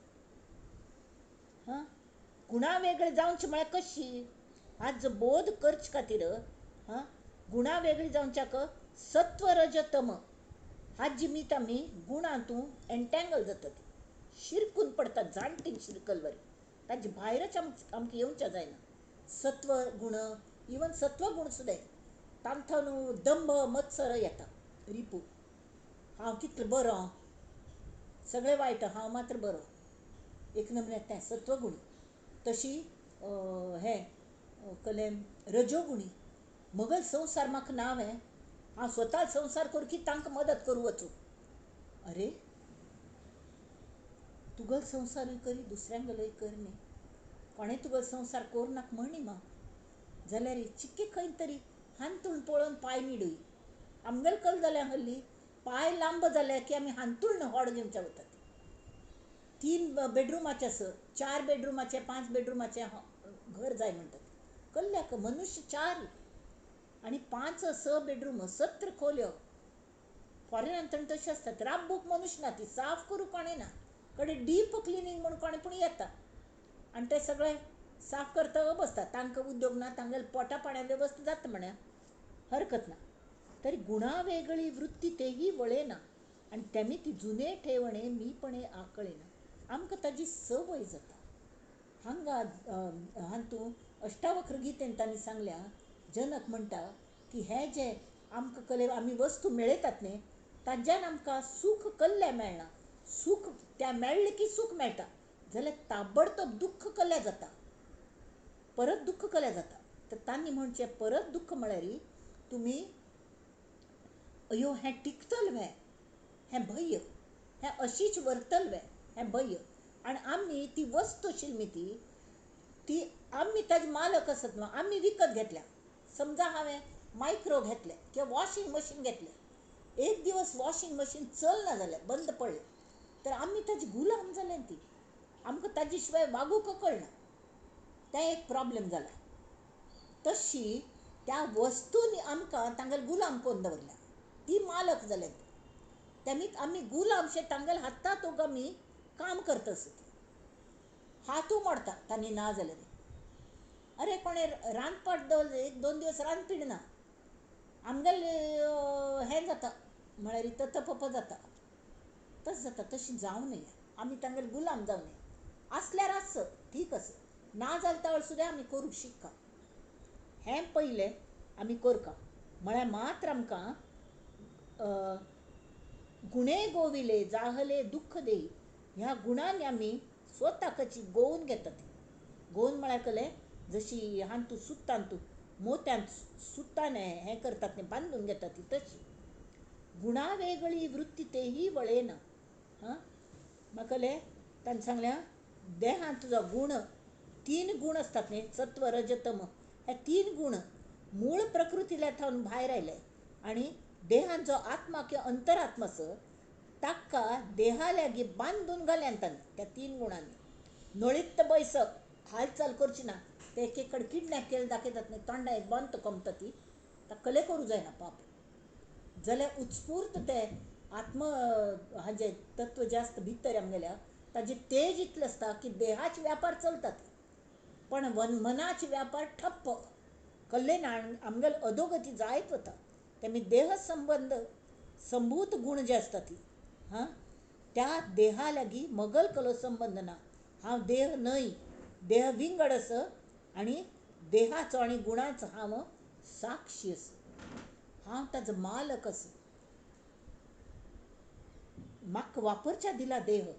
हां, गुणा वेगळी जावची म्हळ्यार कशी, आज बोध करचे खातीर. हां, गुणा वेगळी जावच्याक सत्व रज तम हाजी मीत आमी गुणांतूं एन्टँगल जातात, शिरकून पडतात जाणटीन शिरकलवरी, ताजे भायरच आमकां येवच्या जायना. सत्व गुण, इवन सत्वगुण सुद्दां तांथो न्हू दंभ मत्सर येता, रिपू हांव कितलो बरो, सगळें वायट हांव मात्र बरो, एक नमुन्यात तें सत्वगुणी. तशी हें कलें रजोगुणी, मगल संवसार म्हाका नांव हें, हांव स्वता संवसार करूं की तांकां मदत करूं वचूं. अरे तुगल संवसारूय करी दुसऱ्यांगेलोय कर न्ही, कोणें तुगल संवसार करूं नाका म्हणी मा, जाल्यार चिक्की खंय तरी हांतूण पळोवन पांय निडूय. आमगेले कल जाल्या हल्ली पांय लांब जाले की आमी हांतूण होड घेवच्या वतात. 3 बेडरुमाचें आस, 4 बेडरुमाचें, 5 बेडरुमाचें घर जाय म्हणटात. कल्ल्याक मनुष्य 4 आनी 5 6 बेडरूम, 17 खोल्यो. फॉरेनान तर तशें आसतात, राबूक मनुष्य ना, ती साफ करूं कोणें ना, कडेन डीप क्लिनींग म्हूण कोणें पूण येता आनी ते सगळे साफ करता बसता. तांकां उद्योग ना, तांगेले पोटा पाण्या वेवस्था जाता म्हण्या हरकत ना. तरी गुणा वेगळी वृत्ती तेही वळेना आनी तेमी ती जुने ठेवणे मीपणे आकळेना, आमकां ताजी संवय जाता. हांगा हातूंत अष्टावक्र गीतेन तांणी सांगल्या, जनक म्हणटा की हे जे आमकां कले आमी वस्तू मेळयतात न्ही, ताज्यान आमकां सूख कल्ल्या मेळना, सूख त्या मेळ्ळें की सूख मेळटा, जाल्यार ताबडतोब दुख्ख कल्ल्या जाता, परत दुख्ख कल्ल्या जाता. तर तांणी म्हणचें परत दुख्ख म्हळ्यार तुमी अयो हें टिकतल वे, हें भय, हें अशीच व्हरतल वे, हें भय. आनी आमी ती वस्तू आशिल्ली ती ती आमी ताजे मालक आसत न्हू, आमी विकत घेतल्या. समजा हांवें मायक्रो घेतलें किंवा वॉशिंग मशीन घेतलें, एक दिवस वॉशिंग मशीन चलना जालें, बंद पडलें, तर आमी ताजी गुलाम जालें, ती आमकां ताजे शिवाय वागूंक कळना, तें एक प्रॉब्लेम जाला. तशी त्या वस्तूंनी आमकां तांगेले गुलाम करून दवरल्या, ती मालक जाले, तेमी आमी गुलामशे तांगेले हातांत आमी काम करता आसत, हातू मोडटा तांणी ना जाल्यार. अरे कोणें रांदपाक दवरलें, 1-2 दिवस रांदपीण ना, आमगेलें हें जाता म्हळ्यार ततपप जाता, तशें जाता. तशें जावं नये, आमी तांगेले गुलाम जावं नये. आसल्यार आस ठीक आसा, ना जाल्यार तावळ सुद्दां आमी करूंक शिकता. हें पयलें आमी करका म्हळ्यार मात्र आमकां गुणे गोविले जाहले दुख्ख देई, ह्या गुणांनी आमी स्वताकची गोवन घेतात. गोवन म्हळ्यार कलें जशी हांतू सुतांतू मोत्यांत सुतान हें करतात न्ही, बांदून घेतात ती, तशी गुणा वेगळी वृत्ती तेही वळेना. हां, म्हाका कळ्ळें? ताणें सांगलें देहांत तुजो गुण 3 गुण आसतात न्ही, सत्व रज तम, हे 3 गुण मूळ प्रकृतील्या थावन भायर आयले आनी देहांत जो आत्मा किंवा अंतरात्मा आसा ताका देहा लागीं बांदून घाल्यान तांणी त्या 3 गुणांनी. नळीत बैसक, हालचाल करची ना, ते एक एक कडेन किडनॅप केलें दाखयतात न्ही, तोंडा एक बंद कोमता ती, ताका कले करूं जायना पाप. जाल्यार उत्स्फूर्त ते आत्म हाजें तत्व जें आसता भितर आमगेल्या ताजें तेज इतलें आसता की देहाचे व्यापार चलतात पण मनाचे व्यापार ठप्प कल्ले ना, आमगेले अधोगती जायत वता. तेमी देह संबंद संभूत गूण जे आसता ती हां त्या देहा लागीं मगल कलो संबंद ना. हांव देह न्हय, देह विंगड आसा आनी देहाचो आनी गुणाचो हांव साक्षी आसा, हांव ताजो मालक आसा. म्हाका वापरच्या दिला देह,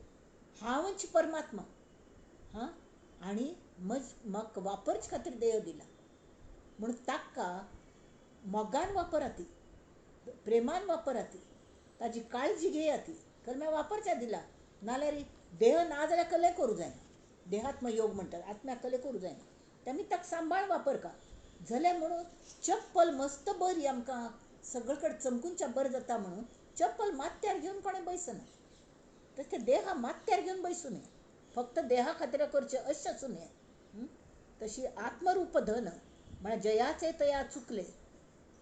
हांवच परमात्मा हां आनी म्हाका वापरचे खातीर देह दिला म्हूण ताका मोगान वापरात, प्रेमान वापरात, ताजी काळजी घेयात, कारण वापरच्या दिला. नाल्यार देह ना जाल्यार कले करूं जायना. देहात्म योग म्हणटात, आत्म्याक कले करूं जायना, तेमी ताका सांबाळ वापर का. जाल्यार म्हणून चप्पल मस्त बरी आमकां सगळे कडेन चमकूनच्या बरें जाता म्हणून चप्पल माथ्यार घेवन कोणें बैसना. तशें तें देहा माथ्यार घेवन बैसूं न्हय, फक्त देहा खातीर करचें अशें आसूं न्हय. तशी आत्मरूप धन म्हळ्यार जयाचे तया चुकले.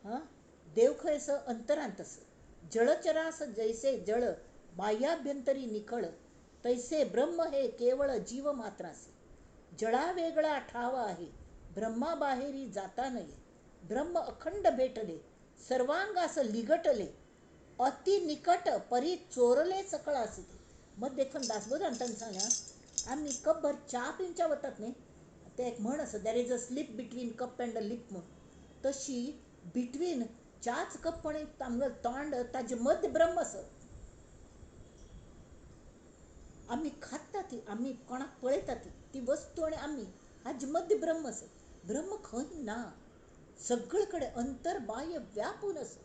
हां, देव खंय आसा? अंतरांत आसा. जळचरास जैसे जळ बाह्याभ्यंतरी निखळ तैसे ब्रह्म हे केवळ जीव मात्रासी. जळा वेगळा ठाव आहे, ब्रह्मा बाहेरी जाता नये. ब्रह्म अखंड भेटले, सर्वांगास लिगटले, अति निकट परी चोरले सकळ आसी ते. मग देखून दासबोधान तांकां सांगलें, आमी कपभर च्या पिवच्या वतात न्ही, ते एक म्हण आसा, there is a slip between cup and a lip म्हूण. तशी बिटवीन च्याच कप आनी आमगेलें तोंड ताजे मध्य ब्रह्म आसा. आमी खाता ती, आमी कोणाक पळयता ती, ती वस्तू आनी आमी हाजे मध्य ब्रह्म आसा. ब्रह्म खंय ना, सगळे कडेन अंतर्बाह्य व्यापून आसा,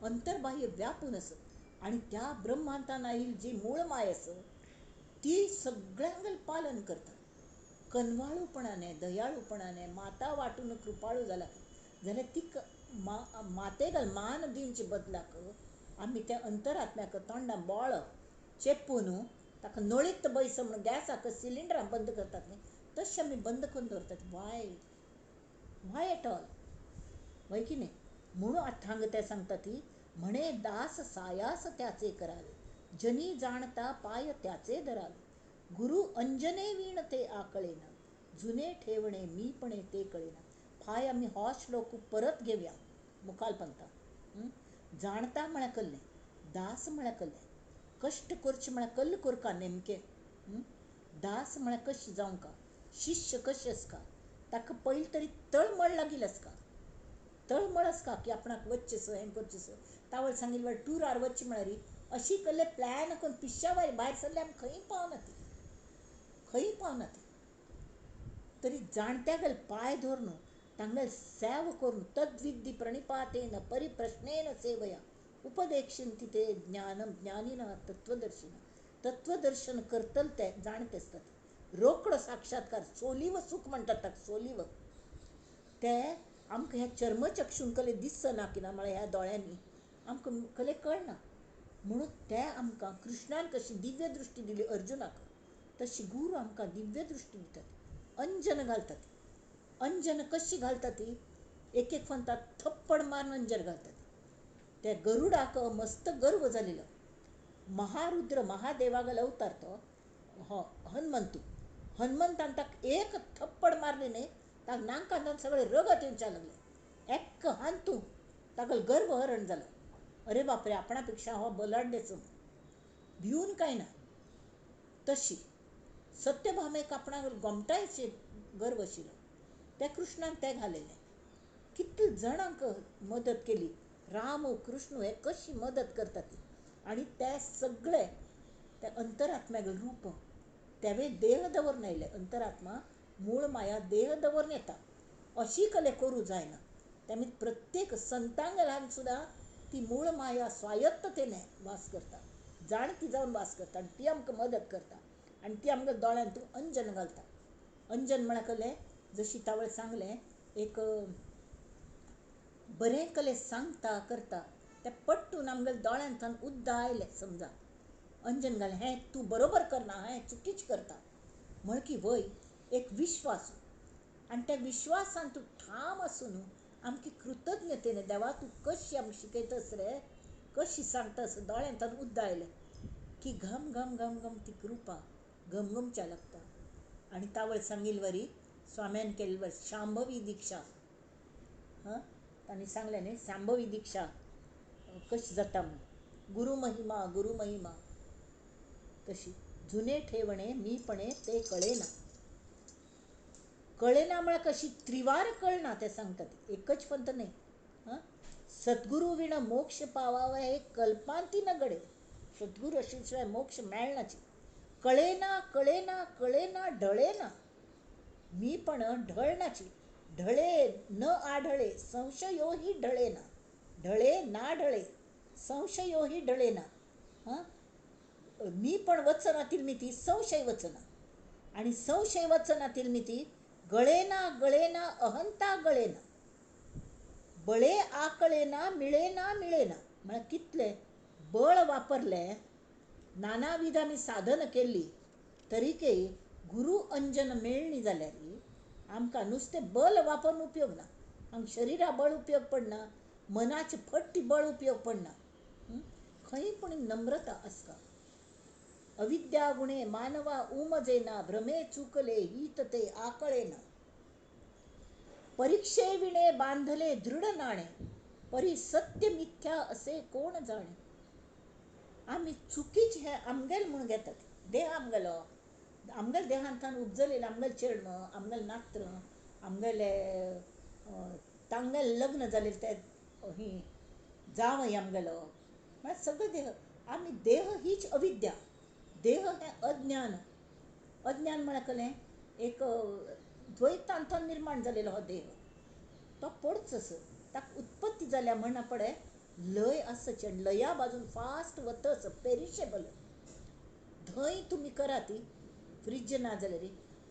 अंतर्बाह्य व्यापून आसा. आनी त्या ब्रह्मांतान आयिल्ली जी मूळ माय आसा ती सगळ्यांक पालन करता. कनवाळूपणाने, दयाळूपणाने माता वाटून कृपाळू जाला जाल्यार तिका मातेक मान दिवचे बदलाक आमी त्या अंतरात्म्याक तोंडा बोळ चेपून ताका नळीत बैस म्हणून गॅसाक सिलिंडरां बंद करतात न्ही, तशें आमी बंद करून दवरतात. वाय वाय एट ऑल, वय की न्ही? म्हणून आतां हांगा ते सांगता ती म्हणे दास सायास त्याचे करावे, जनी जाणता पाय त्याचे धरावे, गुरु अंजने वीण ते आकळेना, जुने ठेवणे मीपणे ते कळेना. फाय आमी हो श्लोक परत घेवया मुखाल पंता. जाणता म्हळ्यार कल्लें, दास म्हळ्यार कल्लें, कश्ट करचें म्हळ्यार कल्ल करका नेमकें. दास म्हळ्यार कशें जावंका, शिष्य कशें आसका, ताका पयलीं तरी तळमळ लागिल्ली आसका, तळमळ आसका की आपणाक वचचें सो, हें करचें सो. तावळ सांगिल्लें वेळ टुरार वचचें म्हळ्यार अशी कसले प्लॅन करून पिश्या भायर भायर सरल्यार आमी खंय पावना ती, खंय पावना ती. तरी जाणट्यागेले पांय धरून तांगेले सेव करून तद्विद्धी प्रणिपातेन परिप्रश्नेन सेवया उपदेक्षन्ति ते ज्ञानम ज्ञानिन तत्वदर्शन. तत्वदर्शन करतले ते जाणते आसतात. रोकडो साक्षात्कार, सोलीव सूख म्हणटात ताका, सोलीव. ते आमकां ह्या चर्मचक्षून कले दिसना की ना, म्हळ्यार ह्या दोळ्यांनी आमकां कले कळना. म्हणून ते आमकां कृष्णान कशी दिव्य दृश्टी दिली अर्जुनाक, तशी गुरू आमकां दिव्य दृश्टी दितात, अंजन घालतात. अंजन कशी घालतात ती? एक एक म्हणतात थप्पड मारून अंजन घालतात. त्या गरुडाक मस्त गर्व जालेलो. महारुद्र महादेवागल अवतार तो हो हनुमंतू. हनुमंतान ताका एक थप्पड मारली न्ही, ताका नाकांतान सगळें रगत येवच्या लागलें. एक्क हांतू ताका गर्वहरण जालो. अरे बापरे, आपणा पेक्षा हो बलाढ्यचो, भिवून काय ना. तशी सत्यभामेक आपणाक गोमटायचे गर्व आशिल्लो, त्या कृष्णान तें घालेलें. कितले जाणांक मदत केली राम कृष्ण, हे कशी मदत करतात ती. आनी ते सगळे त्या अंतरात्म्याक रूप तेवे देह दवरून आयले. अंतरात्मा मूळ माया देह दवरून येता, अशी कले करूं जायना. तेमी प्रत्येक संतांगलान सुद्दां ती मूळ माया स्वायत्ततेने वास करता, जाणती जावन वास करता आनी ती आमकां मदत करता आनी ती आमकां दोळ्यांत अंजन घालता. अंजन म्हळ्यार कलें जशी तावळ सांगलें, एक बरें कले सांगता करता तें पट्टून आमगेल्या दोळ्यांतल्यान उद्दा आयलें समजा, अंजन घालें, हें तूं बरोबर करना, हें चुकीच करता म्हण की वय एक विश्वास. आनी त्या विश्वासान तूं ठाम आसून आमकी कृतज्ञतेने देवा तूं कशी आमकां शिकयतस रे, कशी सांगतास, दोळ्यांत उद्दां आयलें की घम घम घम घम ती कृपा घमघमच्या लागता. आनी तावळ सांगील वरी स्वाम्यान केल्ली वरी शांभवी दीक्षा, हां तांणी सांगलें न्ही शांभवी दीक्षा कशी जाता म्हूण, गुरु महिमा गुरु महिमा तशी. जुने ठेवणे मीपणे ते कळेना. कळेना म्हळ्यार कशी त्रिवार कळना ते सांगतात, एकच पंत न्ही. हां, सद्गुरू विण मोक्ष पावावा हे कल्पांती न घडे. सद्गुरू आशिल्ल्या शिवाय मोक्ष मेळनाची. कळेना कळेना कळेना ढळेना, मी पण ढळनाची. ढळे न आढळे संशयो ही ढळेना, ढळे ना ढळे संशयो ही ढळेना. हां, मी पण वचना तिलमिती संशय वचना, आनी संशय वचना तिलमिती गळेना गळेना अहंता गळेना, बळे आकळेना मिळेना मिळेना. म्हळ्यार कितलें बळ वापरलें, नानाविध आमी साधन केल्ली तरीकय गुरू अंजन मेळणी जाल्यार आमकां नुस्तें बल वापरून उपयोग ना. आमकां शरिरा बळ उपयोग पडना, मनाचे फट्टी बळ उपयोग पडना. खंय पूण नम्रता आसता. अविद्या गुणे मानवा उमजेना, भ्रमे चुकले हित ते आकळेना. परीक्षे विणे बांधले दृढ नाणे, परी सत्य मिथ्या असे कोण जाणे. आमी चुकीच हें आमगेल म्हूण घेतात. देह आमगेलो, आमगेले देहांतल्यान उपजलेलें आमगेलें चेडवां, आमगेलें नात्र, आमगेले तांगेलें लग्न जालेलें ते ही जावंय आमगेलो, म्हळ्यार सगळें देह. आमी देह हीच अविद्या, देह हें अज्ञान. अज्ञान म्हळ्यार कसलें एक द्वैतांतल्यान निर्माण जालेलो हो देह, तो पडचोसो, ताका उत्पत्ती जाल्या म्हणना पडे लय आसची आनी लया बाजून फास्ट वतच पेरिशेबल. धंय तुमी करात, फ्रिज ना जाल्यार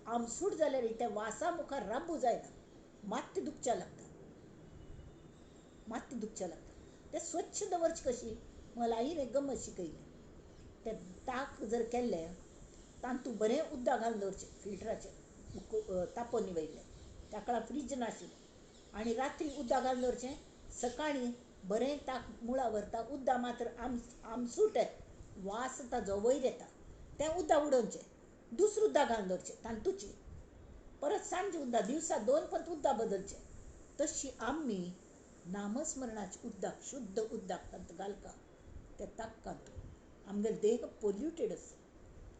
आमसूट जाल्यार त्या वासा मुखार राबू जायना, मात्त दुखच्या लागता, मात्त दुखच्या लागता. तें स्वच्छ दवरचें कशी मला आईन एक गमत शिकयली. तें ताक जर केल्लें तातूंत बरें उदक घालून दवरचें, फिल्टराचें तापोवन वयलें, त्या काळार फ्रीज नाशिल्लें. आनी रात्री उदक घालून दवरचें, सकाळीं बरें ताक मुळा व्हरता, उदक मात्र आमसूट वास ताजो वयर येता, तें उदक उडोवचें, दुसरें उदक घालून दवरचें तातूंच, परत सांजे उदक, दिवसा दोन पंत उदक बदलचें. तशी आमी नामस्मरणाचें उदक, शुद्ध उदक तातूंत घालका त्या ताकांत. आमगेलो देह पोल्युटेड आसा,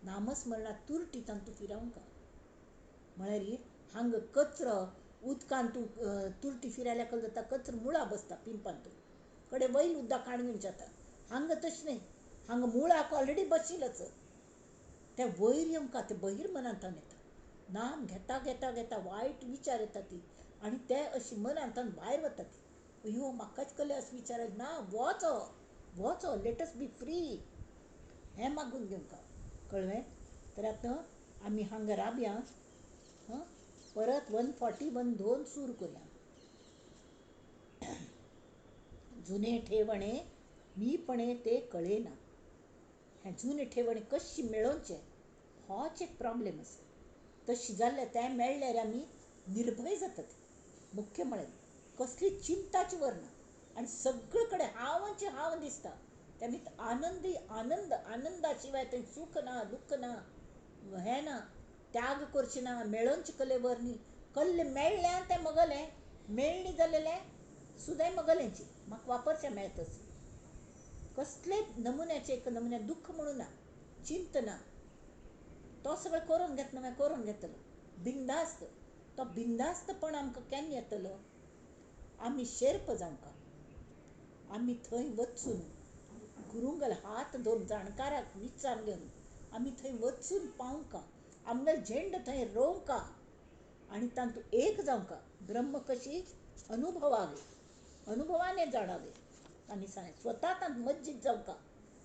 नामस्मरणात तुरटी तातूंत फिरावंका. म्हळ्यार हांगा कचरो उदकांत तूं तुरटी फिरायल्यार कशें जाता, कचरो मुळा बसता पिंपांत, कडे वयल उदक काडून घेवचें जाता. हांगा तशें न्हय, हांगा मुळाक ऑलरेडी बशिल्लेच, तें वयर येवंका, तें बहिर्मनांतल्यान येता. नाम घेता घेता घेता वायट विचार येता ती, आनी ते अशी मनांतल्यान भायर वता ती. अयो म्हाकाच कसले अशे विचार ना, वचो वचो, let us be free, हें मागून घेवंका. कळ्ळें? तर आतां आमी हांगा राबया, हां, परत 141 दोन सूर करया. जुने ठेवणे मीपणे ते कळेना. हें जुने ठेवणे कशी मेळोवचें होच एक प्रॉब्लेम आसा. तशी जाल्यार तें मेळ्ळ्यार आमी निर्भय जातात. मुख्य म्हळ्यार कसली चिंताच उरना आनी सगळे कडेन हांवच हांव दिसता. त्या भितर आनंदी आनंद, आनंदा शिवाय थंय सूख ना, दुख्ख ना, हें ना, त्याग करचें ना, मेळोवचें कले वर न्ही. कल्ले मेळ्ळें तें मगलें, मेळणी जालेलें सुद्दां मगलेंची, म्हाका वापरचें मेळतच. कसले नमुन्याचें एक नमुन्या दुख्ख म्हणून ना, चिंत ना, तो सगळें करून घेतलो मागीर करून घेतलो बिंदास्त. तो बिंदास्तपण आमकां केन्ना येतलो? आमी शेर्प जावंका, आमी थंय वचून गुरुंगल हात धरून जाणकाराक विचार घेवन आमी थंय वचून पावंका, आमगेलो झेंड थंय रोवंका आनी तातूंत एक जावंका. ब्रह्म कशी अनुभवावे, अनुभवाने जाणावे. आनी सांगलें स्वता तातूंत मज्जीत जावंका.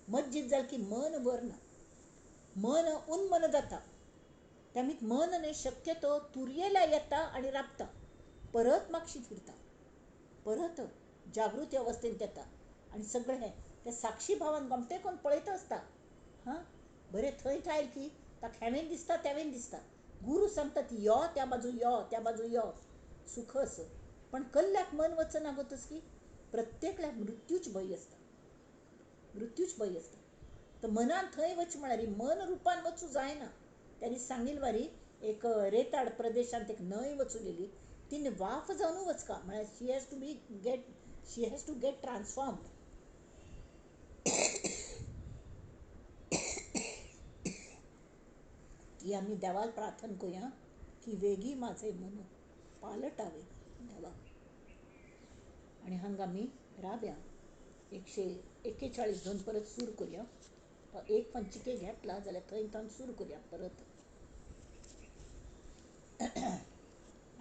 मज्जीत जालें की मन भरना, मन उन्मन जाता. त्या मन न्हय शक्यतो तुरयेला येता आनी राबता, परत मागशी फिरता, परत जागृती अवस्थेंत येता आनी सगळें हें ते साक्षी भावान गोमटें करून पळयत आसता. हां, बरें थंय आयल की ताका हेंवेन दिसता तेंवेन दिसता, गुरू सांगतात यो त्या बाजू, यो त्या बाजू, यो सुख असं. पण कल्ल्याक मन वचना गो की प्रत्येकल्याक मृत्यूच भंय आसता, मृत्यूच भंय आसता. तर मनान थंय वच म्हळ्यार मन रुपान वचूं जायना. त्यांनी सांगील वारी एक रेताड प्रदेशांत एक न्हंय वचूं गेली, तिने वाफ जावन वचका म्हळ्यार she has to be get, she has to get transformed. की आमी देवाल प्रार्थना करूया की वेगी माझे मन पालटावे देवा. आनी हांगा आमी राव्या 141 दोन परत सूर करूया. एक पंचिके घेतला जाल्यार थंय तावन सूर करूया परत.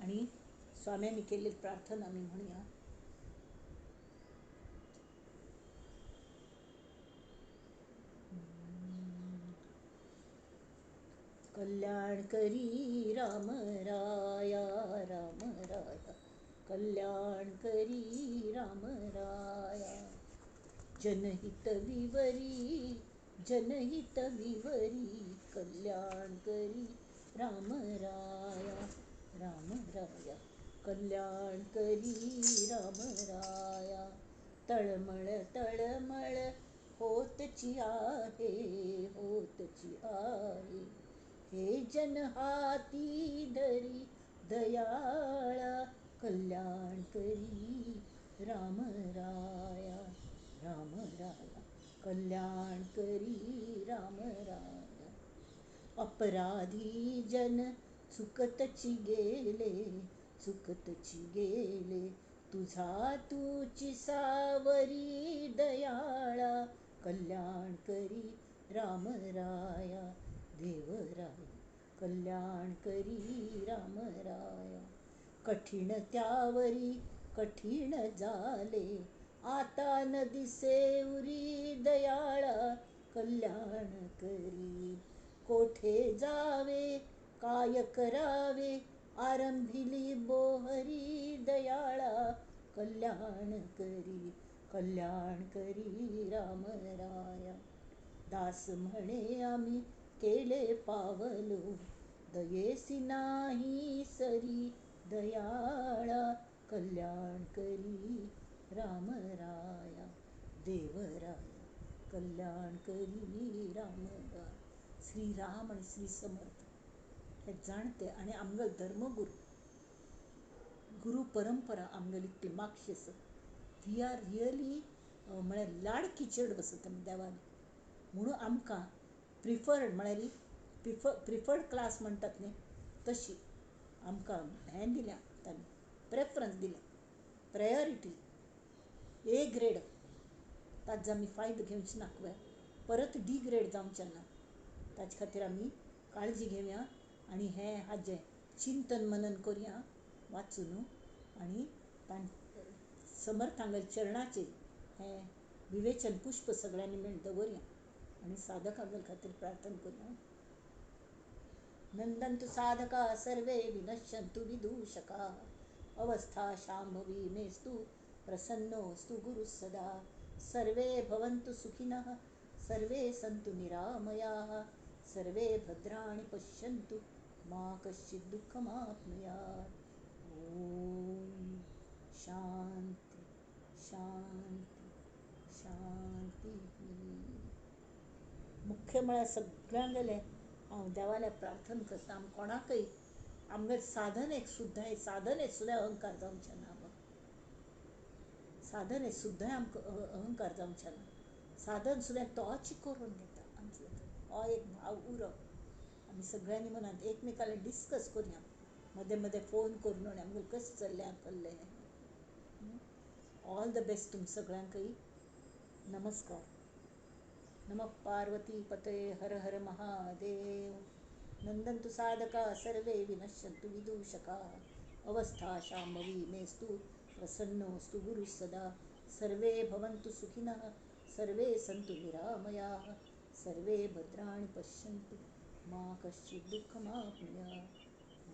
आनी स्वाम्यांनी केल्ली प्रार्थना आमी म्हणया. कल्याण करी राम राया, राम राया, कल्याण करी राम राया. जनहित विवरी, जनहित विवरी, कल्याण करी राम राया, राम राया, कल्याण करी राम राया. तळमळ तळमळ होतची आहे, होतची आहे, हे जन हाती धरी दयाळा, कल्याण करी राम राया, राम राया, कल्याण करी राम राया. अपराधी जन चुकतची गेले, चुकतची गेले, तुझा तुची सावरी दयाळा, कल्याण करी राम राया, देवराया, कल्याण करी राम राया. कठीण त्यावरी कठीण झाले, आता न दिसे उरी दयाळा, कल्याण करी. कोठे जावे काय करावे, आरंभिली बोहरी दयाळा, कल्याण करी, कल्याण करी राम राया. दास म्हणे आम्ही केले पावलो, दयेसी नाही सरी दयाळा, कल्याण करी राम राया, देवराया, कल्याण करी राम राया. श्री राम आणि श्री समर्थ हे जाणते आणि आमगेलो धर्मगुरू, गुरु परंपरा आमगेली इतली मागशी आसा. We are really म्हळ्यार लाडकी चेड बसत आमी देवाली, म्हणून आमकां प्रिफर्ड म्हळ्यार प्रिफर्ड क्लास म्हणटात न्ही तशी आमकां हें दिल्या तांणी, प्रेफरन्स दिल्या, प्रायोरिटी ए ग्रेड. ताजो आमी फायदो घेवचे ना, परत डी ग्रेड जावचें ना. ताजे खातीर आमी काळजी घेवया आनी हें हाजें चिंतन मनन करुया वाचून, आनी समर्थांगेल्या चरणाचेर हें विवेचन पुष्प सगळ्यांनी मेळून दवरया आनी साधकां खातीर प्रार्थना करुया. नंदन्तु साधका सर्वे विनश्यन्तु विदूषका, अवस्था शाम्भवी मेस्तु प्रसन्नोऽस्तु गुरुः सदा. सर्वे भवन्तु सुखिनः, सर्वे सन्तु निरामयाः, सर्वे भद्राणि पश्यन्तु मा कश्चित् दुःखमाप्नुयात्. ॐ शांती शांती शांती. मुख्य म्हळ्यार सगळ्यांगेलें हांव देवाल्या प्रार्थना करता, आम कोणाकय आमगेर साधनेक सुद्दां, साधनेक सुद्दां अहंकार जावचें ना. साधनेक सुद्दां आमकां अहंकार जावचें ना. साधन सुद्दां तोच करून दिता आमचो, हो एक भाव उरप आमी सगळ्यांनी मनांत एकमेकाले डिस्कस करुया, मदें मदें फोन करून आनी आमगेलें कशें चल्लें कल्लें. ऑल the best तुम सगळ्यांकय. नमस्कार. नमः पार्वती पतये, हर हर महादेव. नंदन्तु साधका सर्वे विनश्यन्तु विदूषका, अवस्था शाम्भवी मेस्तु प्रसन्नोऽस्तु गुरुः सदा. सर्वे भवन्तु सुखिनः, सर्वे सन्तु निरामयाः, सर्वे भद्राणि पश्यन्तु मा कश्चित् दुःखमाप्नुयात्.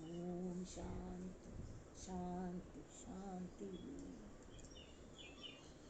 ॐ शांति शांति शांति.